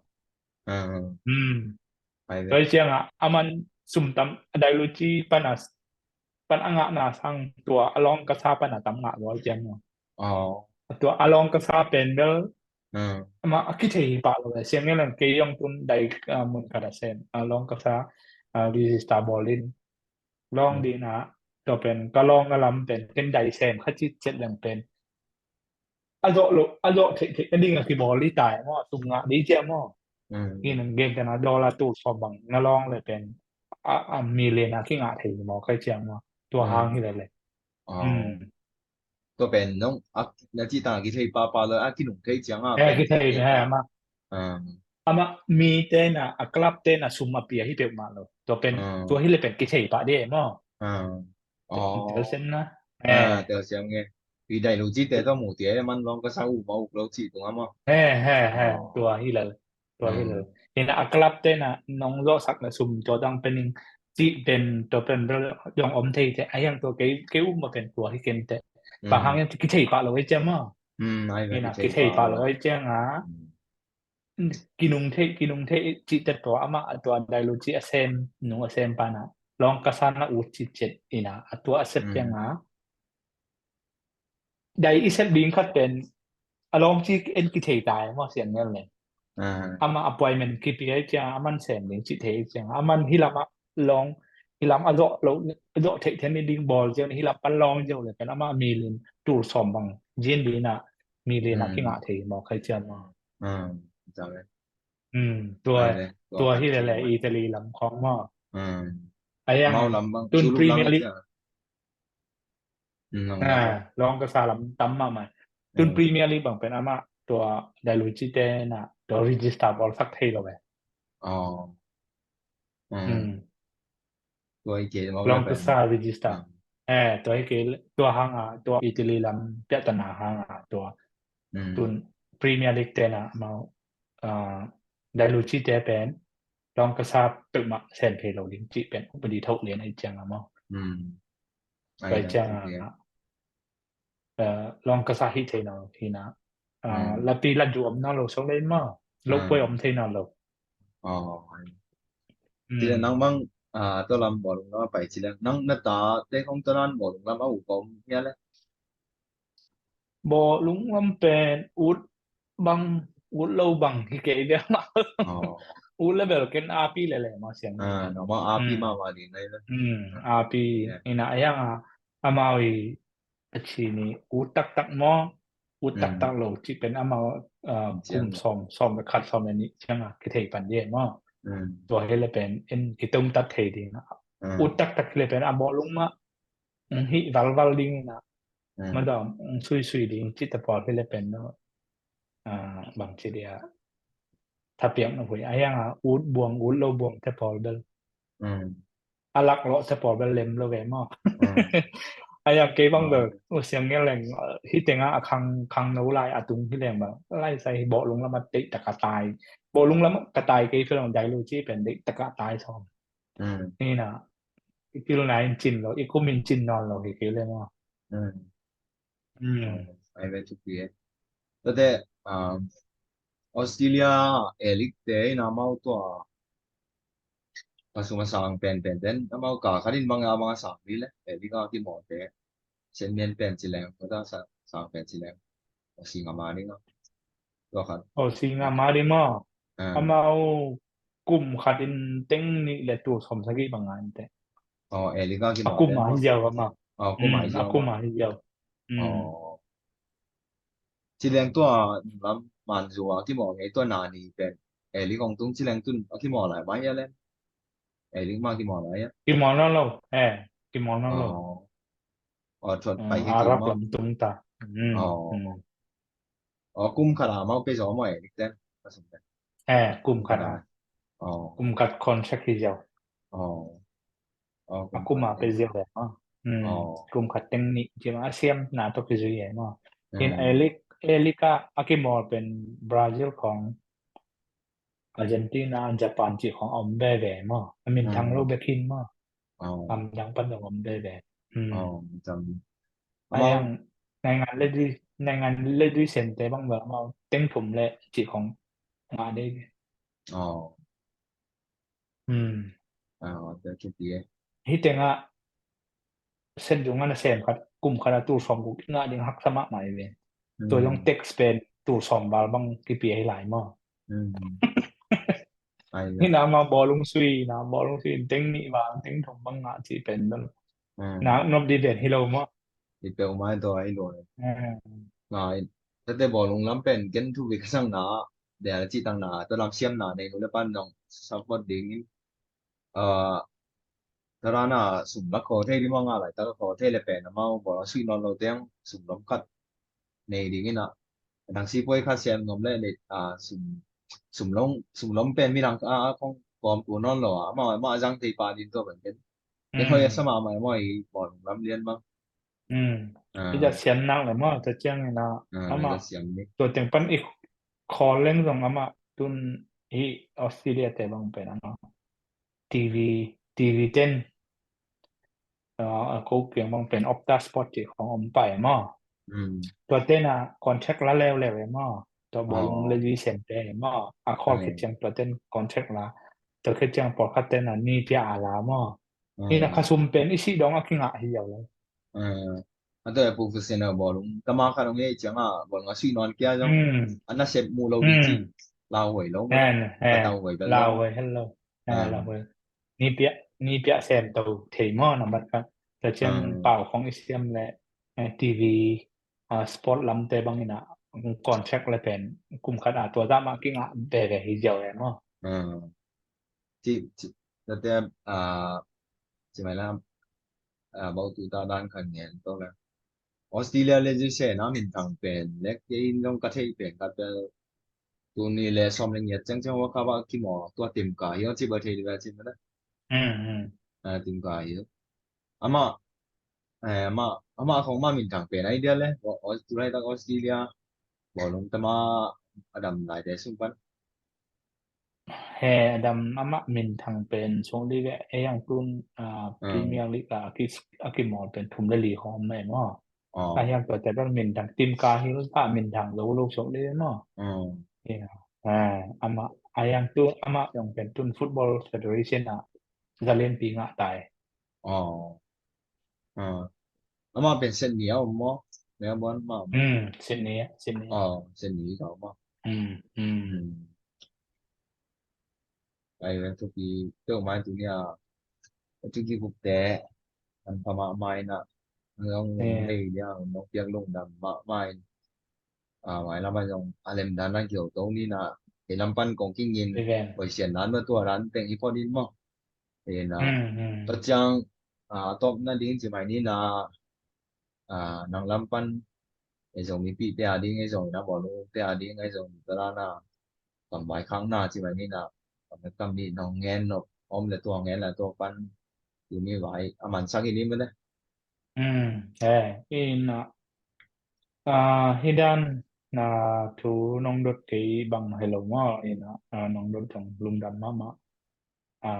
Tua hi cianga aman sum tam a dai lu ci pana pan a ngahna sang tua a lawng kasa pana tam ngah tua hi ciang maw. Tua a lawng kasa pen bel amah a kithei hi pah lo le siang ngen le kei yong tun dai mun khat a sem a lawng kasa register bawl in lawng dina tua pen ka lawng a lam pen ken dai sem kha ci cet leng pen a zawh lo a zawh theih theih na ding a kibawl i tai maw tum ngah di ciang maw. Kin gen tena dollar tul sawm bang na lawng le pen a million a kingah thei maw kai ciang maw. Tua hang hi le le. Tua pen nong na ci tang a kithei papa lo a kinung thei ciang a kithei he ma. Ama mi tena a club tena sum a pia hi peuhmah lo tua pen tua hi le pen kithei pah de maw. Tel sem na. Tel sem nge. Pi dai lu ci te tua mu ti e man lawng kasa u ma uk lo ci tung ama. He he he. Tua hi le. Tua hi le. Ina a club tena nong zawhsak na sum tua dang pening ci pen tua pen bel dong om thei te a hiang tua kei kei um ma pen tua hi ken te. Pa hang yang kithei pah lo e ciang maw. Ina kithei pah lo e ciang a. Kinung thei kinung thei ci te tua ama tua dai lu ci a sem nung a sem pana lawng kasa na ut ci cet ina a tua a sep ciang a. Dai i sep ding khat pen a lawng ci en kithei tai maw siang nel nen. Ama appointment kipia ciang aman sem ding ci thei ciang aman hi lam a lawng hi lam a zawh lo zawh theih then ni ding bawl ciang hi lam pan lawng ziau le pen ama million tul sawm bang zin dina million a kingah thei maw kai ciang maw. Tua tua hi le le Italy lam khong maw. A yang tun Premier League lawng kasa lam tam mahmah. Tun Premier League bang pen amah tua dai lu ci te na tua register bawl sak thei lo ve. Tua hi kei lawng kasa register. Eh, tua hi kei tua hanga tua Italy lam piahtana hanga tua tun Premier League te na mau dai lu ci te pen lawng kasa peuhmah sem thei lo ding ci pen upadi tho lian ai ciang a mau. Ai ciang a lawng kasa hi thei lo hi na. Lati lat ju om na lo so lei ma lo poi om thei na lo. Ti le nang mang tua lam bawlung lam a pai ci le nang na ta te khong tua nan bawlung lam a u kom hia le. Bawlung lam pen ut bang ut lo bang hi kei dia ma. Ut le bel ken api le le ma siang. Nang mang api ma ma di nai le. Api ina ayang a amau i a ci ni ut taktak maw ut taktak lo ci pen amau kum sawm sawm le khat sawm le nih ciang a kithei pan dia maw. Tua hi le pen en kitum tat thei ding a ut taktak hi le pen a bawlung ma hih valval ding ina madawm suisui ding ci te pawl hi le pen no bang ci dia thapiak na hui a hiang a ut buang ut lo buang te pawl bel a lak lawh te pawl bel lem lo ve maw. A hiang kei bang bel u siang ngel leng hi tenga a khang khang no lai a tung hi leng bang lai sai bawlung lam a deih tak a tai bawlung lam ka tai kei fe long dai lo ci pen deih tak a tai sawm. Ina i pil na in cin lo i kum in cin nawn lo hi kei le maw. Ai ve thupi e. Tate Australia elik te ina mau tua a sum a sang pen pen ten amau ka khat in bang a bang a sang li le elik a kimaw te. Sen mian pen ci leng kata sang pen ci leng a sing a ma ding a. Tua khat. O sing a ma ding maw. Amau kum khat in teng nih le tul sawm sagih bang a in te. O elik a kimaw. A kum a hi ziau a ma. A kum a hi ziau. A kum a hi ziau. Ci leng tua lam man zu a kimaw ngei tua na ni pen elik ong tung ci leng tun a kimaw lai ba hi a leng. Elik ma kimaw lai a. Kimaw na lo. Eh kimaw na lo. O thuat pai hi kimaw. Tung ta. O kum khat a mau pe zo maw elik ten. Eh kum khat a. Kum khat contract hi ziau. A kum a pe ziau le. Kum khat teng nih ci ma a siam na to pe zui e maw. In elik elik a a kimawl pen Brazil khong Argentina, Japan cih khawng a om veve maw. A minthang lo bek hi in maw. Lamdang pan zong om veve. Ai hang naingan le dui, naingan le dui sente bang bel amau teng thum le cih khawng ngah dei ve. Hih tengah set zung a nasem khat, kum khat a tul sawm guk i ngah ding haksa mahmah hi ve. Tua zong tax pen tul sawm val bang kipia hi lai maw. Hih na ma bawlung sui na, bawlung sui teng nih val teng thum bang ngah cih pen bel na nop di ven hi lo maw. I peuhmah in tua hi lo. Tate bawlung lam pen ken thu bik sang na, dia cih tang na, tua lam siam na nei nu le pan zong support ding in. Tua dan a sum la khaw thei ding mah ngah laitak a khaw thei le pen amau bawl a suih nawn lo teng sum lom khat nei ding in a, dang sipuai khat siam nuam le nei sum, sum lom, sum lom pen midang a kong kawm tu nawn lo a, amau amah a zang thei pa din tua pen ken ken hoi a sa mahmah amau i bawl lam lian mah. Ija siam nak le maw ta ciang in a amah tua teng pan i khawl leng zong amah tun hi Australia te bang pen amah TV, TV ten a ko piang bang pen Opta Sport cih khawng om pai maw. Tua tena contract la leuleu e maw. Tua bawlung le zui sem te e maw. A khawl khit ciang tua ten contract la. Tua khit ciang pawlkhat tena ni pia a la maw. Hina kha sum pen i sih dong a kingah hi lo. A tua professional bawlung tama khat hong ei ciang a bawlung a sui nawn kia zong a nasep mu lo ding ci. Lauhuai lo maw. Lauhuai bel lo. Lauhuai hel lo. Lauhuai. Ni pia, ni pia sem to thei maw nambat khat. Tua ciang pau khong i siam le TV sport lamte bangin a contract le pen kum khat a tua zah mah kingah veve hi ziau e maw. Ci, ci, tate, a, ci mai la, a, bau tu ta dan khan ngen to la. Australia le J C na minthang pen le kei in zong ka thei pen ka tel tuni le sawm le ngiat cengceng wa ka ba kimaw tua tim ka hi ong ci ba thei di ba ci ma la. A, tim ka hi. Amah, eh, amah, amah khong mah minthang pen ai dia le, tulaitak Australia bawlung tama a dam laite sung pan. He, a dam amah minthang pen sung li ve, ei ang tun Premier League a ki, a kimawl pen thum le li khong om mai maw. A hiang tua te bel minthang tim ka hi ta minthang zo lo sung li maw. Amah a hiang tu amah yong pen tun Football Federation a zalen pi ngah tai. Amah pen Sydney a om maw? Melbourne mah om. Sydney, Sydney. Sydney ka om maw? Ai ven thupi teu mai tu nia. Tu ki guk te an pha mah mai na. Ang ong lei nia, ang ong piak lungdam mah mai. A, mai lam a zong a lem dan a kiho to ni na. Ei lam pan kong kingin. Poi sian dan ma tua dan teng i pon in maw. Ina tua ciang a tawpna ding ci mai ni na, a, nang lam pan ei zong mipihte a ding, ei zong ina bawlungte a ding, ei zong tua dan a kam vaikhakna ci mai ni na, kam nih nong ngen nop om le tua ngen le tua pan tuni vai a mansak i ni mene. Ina a, hi dan na thu nong dot kei bang hello maw, ina a, nong dot zong lungdam mahmah. A,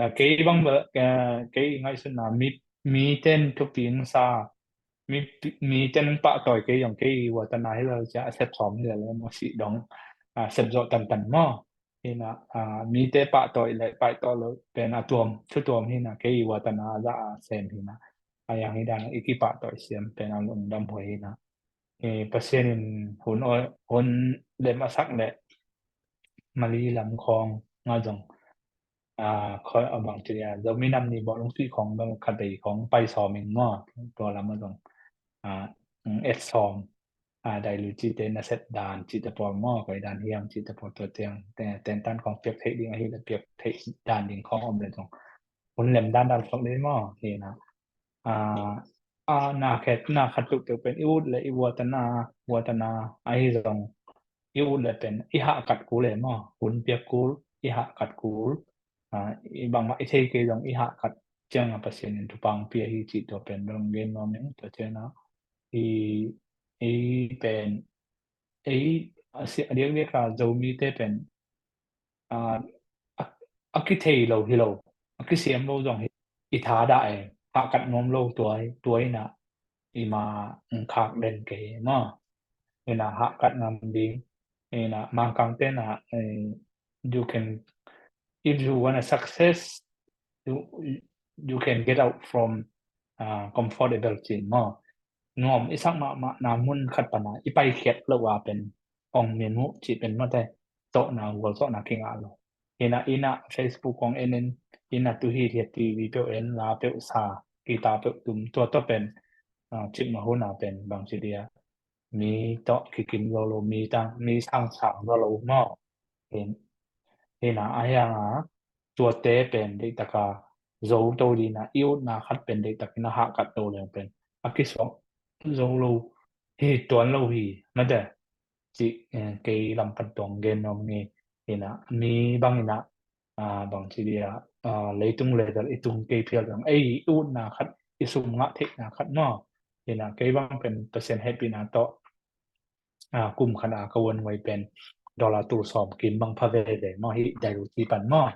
a, kei bang bel, a, kei ngaihsutna mi, mi ten thupi sa, mi, mi ten pahtawi kei zong kei watana hi lo cia a sep sawm hi lo le maw sih dong, a, sep zawh tantan maw. Hina, a, mite pahtawi le pahtawi lo pen a tuam, thu tuam hina kei watana za a sem hina. A yang hi dan i kipahtawi siam pen a lungdam huai hina. Pasian in hun, hun lem a sak le Mali lam khawng nga zong a, khoi a bang ci dia Zomi nam ni bawlung sui khawng bel khat bei khawng pai sawm in maw, tua lam a zong a, et sawm a, dai lu cite na set dan cite pawl maw, koi dan hiam cite pawl tua tiang tentan khawng piak theih ding ahi le piak theih dan ding khawng om le zong hun lem dan dan khawng le maw, hi na. A, a, na khet, na khat tuk tuk pen i ut le i watana, watana ahi zong i ut le pen i hah kat kul e maw, hun piak kul, i hah kat kul. A, i bangmah i thei kei zong i hah kat ciang a Pasian in thupang pia hi cih tua pen dong gen nuam ing tua ciang a i, i pen, i, a, si, a diak diak a Zomite pen a, a, a kithei lo hi lo, a kisiam lo zong hi, i thadah e, hahkat nuam lo tua, tua inah, i ma, mm, khak den kei maw. Inah hahkat ngam ding, inah Mangkang tenah, eh, you can, if you want a success, you, you can get out from, uh, comfortable cin maw. Nuam i sak mahmahna mun khat pana i paikhiat lo a pen ong min muh cih pen mate, tawhna, gual tawhna kingah lo. Inah, inah Facebook kong en in, inah tu hi hiat T V peuh en, la peuh sa, kita peuh tum, tua tawh pen, ah, cik mahuna pen bang ci dia, mi tawh kikim zo lo, mi tang, mi sangsang zo lo maw. Hin, hinah a hianga, tuate pen deihtaka zo to dina, i utna khat pen deihtakin a hahkat to leng pen a kisuak zo lo hi, tuan lo hi, mate. Ci, eh, kei lampat tuang gen nuam ngi, hinah mi bang inah, ah, bang ci dia, ah, leitung level i tung kei phial dong ei i utna khat, i sum ngah theihna khat maw. Hinah kei bang pen Pasian hehpihna tawh, ah, kum khat a ka uan nguai pen dollar tul sawm kim bang pha veve maw, hi dairu ci pan maw.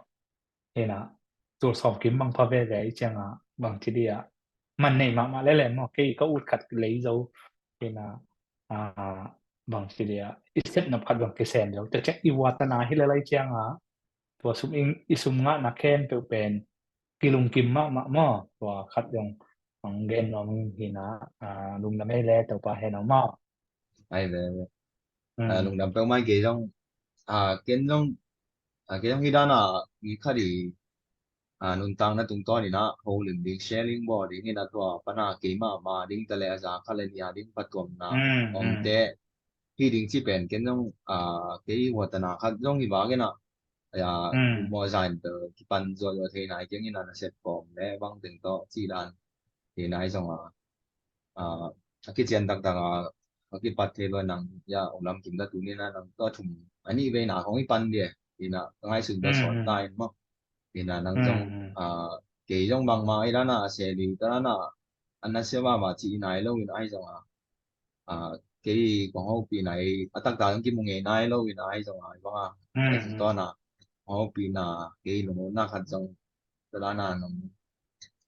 Hinah tul sawm kim bang pha veve i cianga bang ci dia man nei mahmah lele maw, kei ka ut khat lei zo. Hinah, ah, bang ci dia i sepnop khat bang kisem zo, tua ciang i watana hi lelai cianga tua sum i, i sum ngahna khempeuh pen kilungkim mahmah maw. Tua khat zong hong gen nuam hinah, ah, lungdam ei le Topa hen aw maw. Ai ve, ai ve. Ah, lungdam peuhmah. Kei zong, ah, ken zong, ah, kei zong hi dana mi khat i, ah, nuntakna tungtawn inah holim ding, sharing bawl ding inah tua pana kei mahmah ding tale a za khat le nia ding patuamna omte hi ding ci pen ken zong, ah, kei huatana khat zong hi bak inah, ya, mawh zain tel kipan zuazuah thei nai keng inah na set form le bang teng tawh ci dan hi nai zong a, ah, a kician taktak a, a kipat thei lo nang ya ong lam kim ta tu ni na nang tawh thum a nih veina kong i pan dia, inah ka ngaihsun bel sawt ta in maw. Inah nang zong, ah, kei zong bangmah i dana a seli ta dana a nasia mahmah ci i nai lo in ai zong a, ah, kei kong hopihna i a taktak zong kimu ngei nai lo in ai zong a i bang a, ai zong tawna kong hopihna kei lungna khat zong ta dana nong,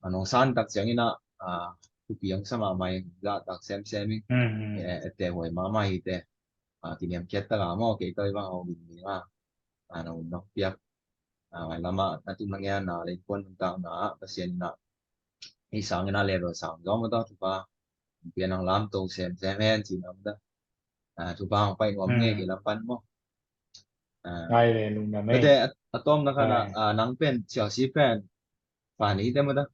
a nong san tak ciang inah, ah, thupi ang sama mai zah tak semsem in, eh, ete huai mahmah hi te, ah, kiniamkhiat taka maw kei tawh i bang hau ding ding a, ah, nong nong piak, ah, lama na tum na ngian na lei kuan nuntakna ah Pasian inah i sang inah level sang zong maw tawh thupa pian ang lam to semsem hen ci na maw tawh, ah, thupa ang pai nuam nge kei lam pan maw. Ah, ngai le lungdam ei. Mate, a, a tawmna khan a, ah, nang pen Chelsea pen fan i te maw tawh.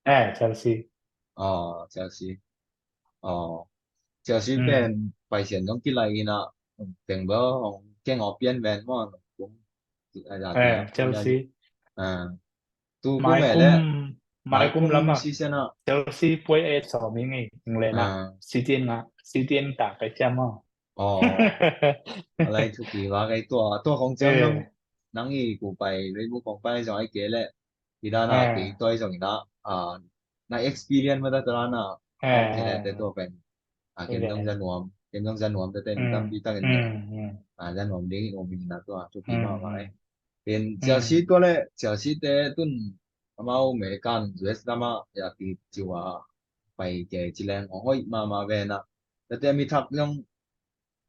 Eh, Chelsea. Oh, Chelsea. Oh, Chelsea pen paisian dong kilai inah teng bel hong keng aw pian ven maw. Eh, Chelsea. Ah, tu kum mai eh le kum, mai kum lama season ah Chelsea puai eh sawm i ngei ing le na. City in nga, City in ta kai cia maw. Oh, alai thupi va kai tua, tua kong ciang nang i ku pai Facebook kong pai zong ai ke le. Hi dana kei toi zong ina, ah, na experience mata ta dana, ah, kei le te tua pen, ah, ken zong za nuam, ken zong za nuam te te mi tampi takin te, ah, za nuam ding i om ina tua thupi mahmah ei. Ken Chelsea tua le Chelsea te tun amau American U S dama ya ki ciwa pai ke ci leng ong hoih mahmah ve na. Te te mi thak zong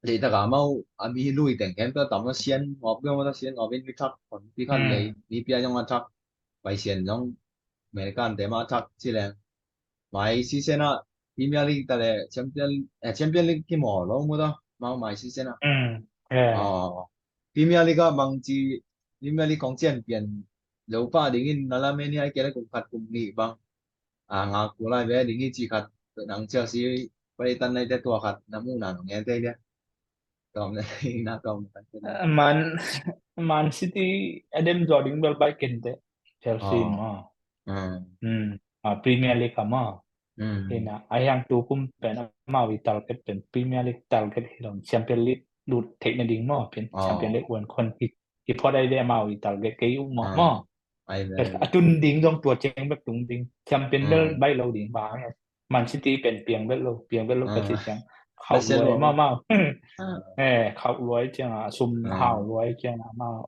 leitaka mau a mi lui teng khempeuh tam lo sian ngawp deuh mata sian ngawp in mi thak hon pi khat lei mi pia zong a thak pai sian zong American te mah thak ci leng mai season ah Premier League ta le Champion, eh, Champion League kimawl lo mu ta mau mai season ah. Premier League ah bangci Premier League kong champion lo pah dingin na lam en hi ai kei le kum khat kum nih bang a ngak kul lai ve ding hi ci khat nang Chelsea pai tan nai te tua khat na mu na nong en te dia. Tom na tom. Man, Man City a dem zaw ding bel bai ken te Chelsea ma. Hmm. Ah, Premier League a ma. Ina a hiang tu kum pen amau i target pen Premier League target hi lo Champion League lut theih na ding ma pen Champion League wan khon hi. I phot ai ve amau i target kei uh maw. A tun ding zong tua ciang bek tung ding. Champion bel bai lo ding ba. Man City pen piang bel lo, piang bel lo ka ci ciang. khauh luai mah mah. Eh, khauh luai ciangah, sum hau luai ciangah mah.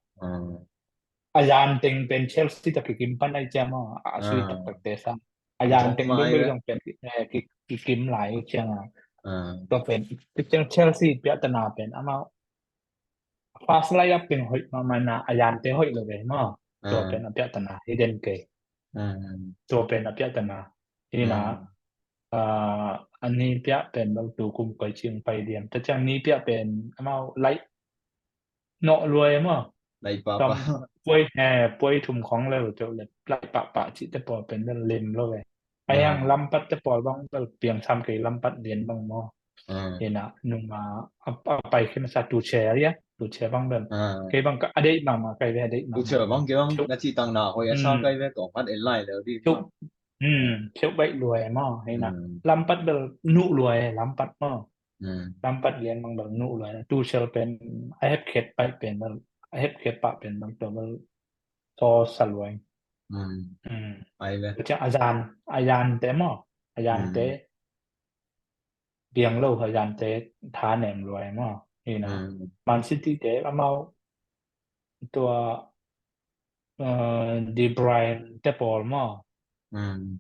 A yan teng pen Chelsea tawh kikim pan ai ciang mah, a sui taktak te sang. A yan teng bel zong pen kikim lai ciangah. Tua pen ciang Chelsea piahtana pen amau first line up pen hoih mahmah na, a yan te hoih lo ve mah. Tua pen a piahtana hi den kei. Tua pen a piahtana hi na. A ni piah pen bel tu kum koi cing pai diam. Ta ciang ni piah pen amau laih nawh luai mah. Laih pahpah. Puai, eh, puai thum khong lel teuh le laih pahpah cihte pawl pen bel lem lo ve. A yang Lampard te pawl bang bel piang sam kei, Lampard lian bang maw. Hi na nung a pai khin sa Tuchel ia, Tuchel bang bel. Kei bang ka a deih mahmah kai ve, a deih mahmah. Tuchel bang kei bang na cih tang na hoih a sa kai ve, tawh mat en lai lel dih. Kheuh baih luai maw, hi na. Lampard bel nuh luai, Lampard maw. Lampard lian bang bel nuh luai na. Tuchel pen a hep khet paih pen bel, a hep khet pah pen bel tua bel tawsa luai. Ai ve. Ciang a yan, a yan te maw, a yan te biang lo, a yan te tha nem luai maw. Hi na. Man City te amau tua, eh, De Bruyne te pawl maw.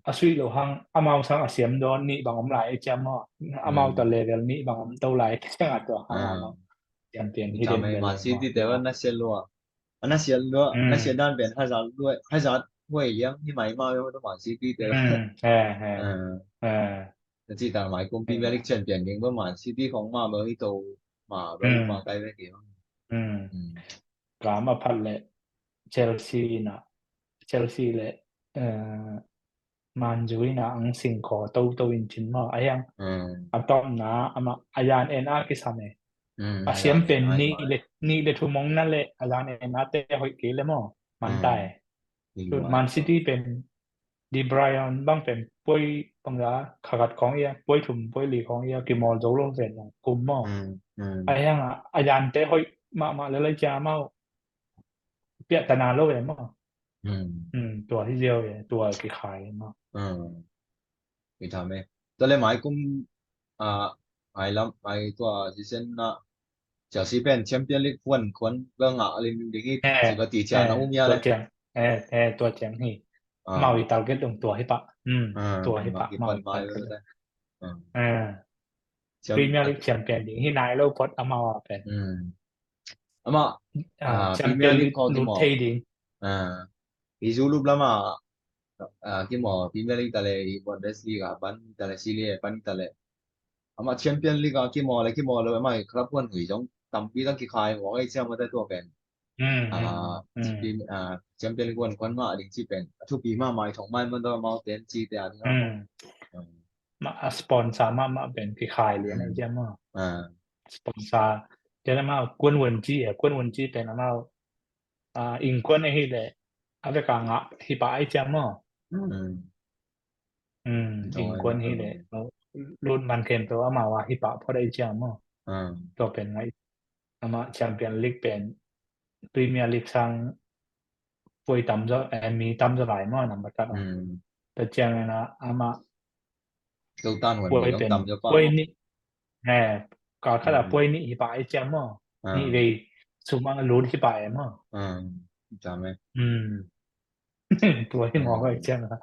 A sui lo hang amau sang a siam dawn nih bang om lai ai ciang maw. Amau ta level nih bang om to lai ai ciang a tua hang a maw. Champion hi den. Man City te wa na sia lua. A na sia lua, na sia dan pen Hazard lua, Hazard huai liang hi mai maw, Man City te. Eh, eh. Na cih tang mai kum Premier League champion ding bel Man City khong mah bel hi to, mah bel mah kai ve kei. Kam a phat le Chelsea na, Chelsea le, eh, Man U in a ang sing khaw toto in cin maw. A hiang a tawpna amah a yan en a kisam e. A siam pen nih le, nih le thum hong na le a yan en a te hoih kei le maw. Man tai. Man City pen De Bruyne bang pen puai bang a khakat khong ia, puai thum puai li khong ia kimawl zo lo ven kum maw. A hiang a yan te hoih mahmah le lai cia maw. Piahtana lo ve maw. Tua hi ziau e, tua kikhai maw. Tua le mai kum, a, mai lam, mai tua season na Chelsea pen Champion League kuan kuan bel ngah lim ding hi, ci ka ti cia na um ia le. Tua ciang hi. Mau i target dong tua hi pah. Tua hi pah, mau i target. Premier League champion ding hi nai lo phot amau a pen. Amah Premier League khaw kimaw thei ding. I Europe lama kimaw Premier League ta le, i Bundesliga pan ta le, Serie A pan ta le, amah Champion League a kimaw le kimaw lo, amah i club huan hui zong tampi tang kikhai maw, ai ciang mate tua pen. Champion League huan kuan ngah ding ci pen a thupi mahmah, i thong mai man tawh amau ten ci te a ding a. Ma a sponsor mahmah pen kikhai lian ai ciang maw. Sponsor ciang amau kuan huan ci, kuan huan ci pen amau a, innkuan ahi le a vek a ngah hi pah ai ciang maw. Innkuan hi le lut man khem to amau a hi pah phot ai ciang maw. Tua pen ngai, amah Champion League pen Premier League sang puai tam zaw, eh, mi tam zaw lai maw, number khat. Tua ciang ina amah puai pen puai nih, eh, kal khat a puai nih hi pah ai ciang maw. Nih vei sum a lut hi pah e maw. Tua hi mawk ai ciang a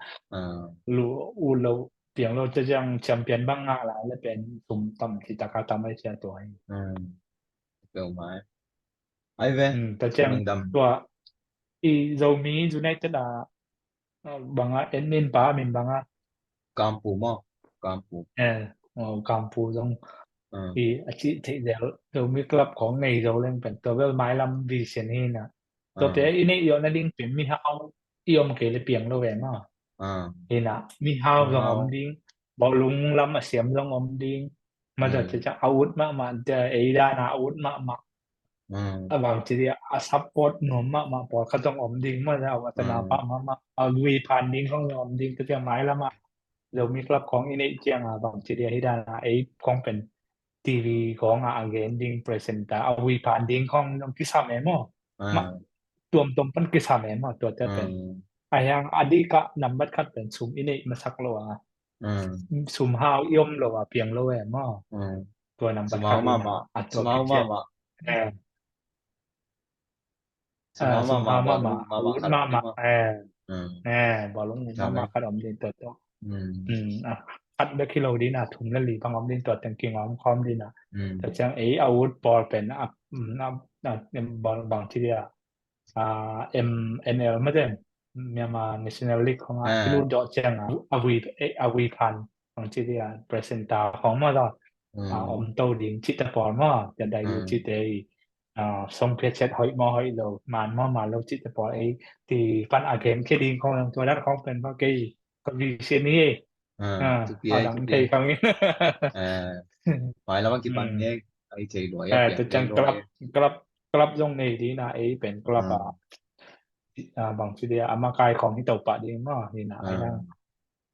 lu u lo piang lo cia ciang champion bang ngah lai le pen sum tam ci taka tam ai ciang tua hi. Ai ve. Tua ciang tua i Zomi United a banga admin pa min banga Kampu maw. Kampu. Eh, Kampu zong i a cih theih zel, Zomi club khong nei zo leng pen tua bel mailam vision hi na. Tua pen i neih zawh nading pen mihau i om kei le piang lo ve maw. Hi na mihau zong om ding, bawlung lam a siam zong om ding. Maza cica a ut mahmah, ei dana a ut mahmah. A bang ci dia a support nuam mahmah pawlkhat zong om ding maw, a watana pah mahmah, a vui phan ding khong zong om ding, tua ciang mailam a Zomi club khong i neih ciang a bang ci dia hi dana ei khong pen TV khong a a gen ding presenter, a vui phan ding khong zong kisam e maw. Tuamtuam pan kisam e maw, tua cia pen. A hiang a dih kah nambat khat pen sum i neih masak lo a. Sum hau i om lo a piang lo e maw. Tua nambat khat mahmah. A tua mahmah. Sumau mahmah, ut mahmah, ut mahmah, eh, eh, bawlung ut mahmah khat om ding tua tua. Khat bek hi lo ding a, thum le li bang om ding, tua teng kingawm khawm ding a. Tua ciang ei a ut pawl pen a, bang ci dia, M N L mah ten, Myanmar National League khong a kilut dawh ciang a, a vui, a vui phan bang ci dia, presenter khong mah tawh a om to ding cihte pawl maw, tua dai lu cihte i song phiat siat hoih maw hoih lo, man maw man lo cihte pawl ei ti pan a gen khia ding khong, tua dan khong pen maw kei ka vision hi. Tua dang thei khang in. Mai lam a kipan nge, ai thei lua e. Tua ciang club, club, club zong nei ding a, ei pen club a bang ci dia, a makai khong hi to pah ding maw hi na, ai na.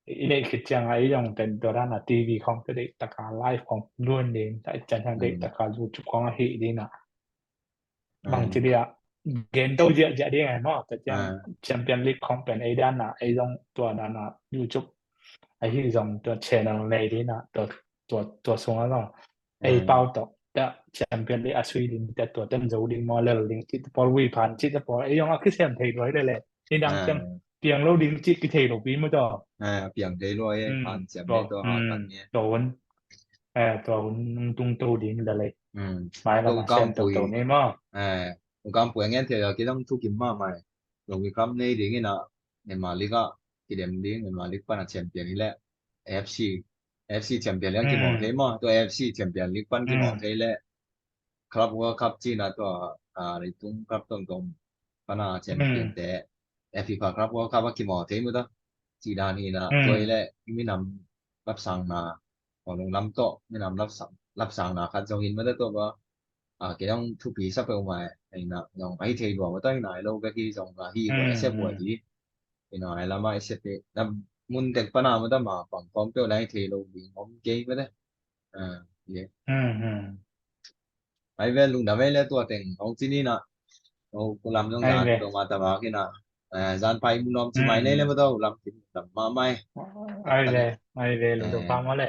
I neih khit ciang a, i zong ten tua dan a T V khong te deih taka live khong luan ding, ta i ciang ciang deih taka YouTube khong a hih ding a. Bang ci dia, gen to ziahziah ding a maw, ta ciang Champion League khong pen ei dan a, ei zong tua dan a YouTube a hi zong tua channel nei ding a, tua, tua, tua sung a zong ei pau tawh ta Champion League a sui ding, ta tua ten zo ding maw, lel ding cihte pawl, vui phan cihte pawl ei zong a kisem thei lua hi lele. Ni dang ciang piang lo ding cih kithei lo pi mu taw. Piang thei lua e, pan ciam tua, tua hun, tua hun nung tung to ding da lei. Mai lam a sem to to ni maw. Ung kam pui ngen thei a, kidang thu kim mahmah. Lo mi kam nei ding in a, Myanmar League a kidem ding, Myanmar League pan a champion hi leh, F C, F C champion League kimawh thei maw, tua F C champion League pan kimawh thei leh, Club World Cup cihna tua, a, leitung club tongtong pana champion te, e, FIFA Club World Cup a kimawh thei mu ta. Cih dan hi na, tua hi leh minam lapsangna, Kawlung lam tawh minam lapsang, lapsangna khat zong hin mu ta tua ba. A, kei dong thupi sa peuhmah hi na, zong ahi thei lua mu ta hi na, lo bek hi zong ahi, a sia buai hi. Hi na, ai lam a i sia te, na mun tek pana mu ta ma pang kawm peuh na hi thei lo ding om kei mu ta. Ai ve, lungdam ei le tua teng hong ci ni na. Hong kulam zong zan tua ma ta ma kina. Zan pai mu lawm ci mai nei le ma tau lam kin lam ma mai. Ai ve, ai ve, lungdam pa ma le.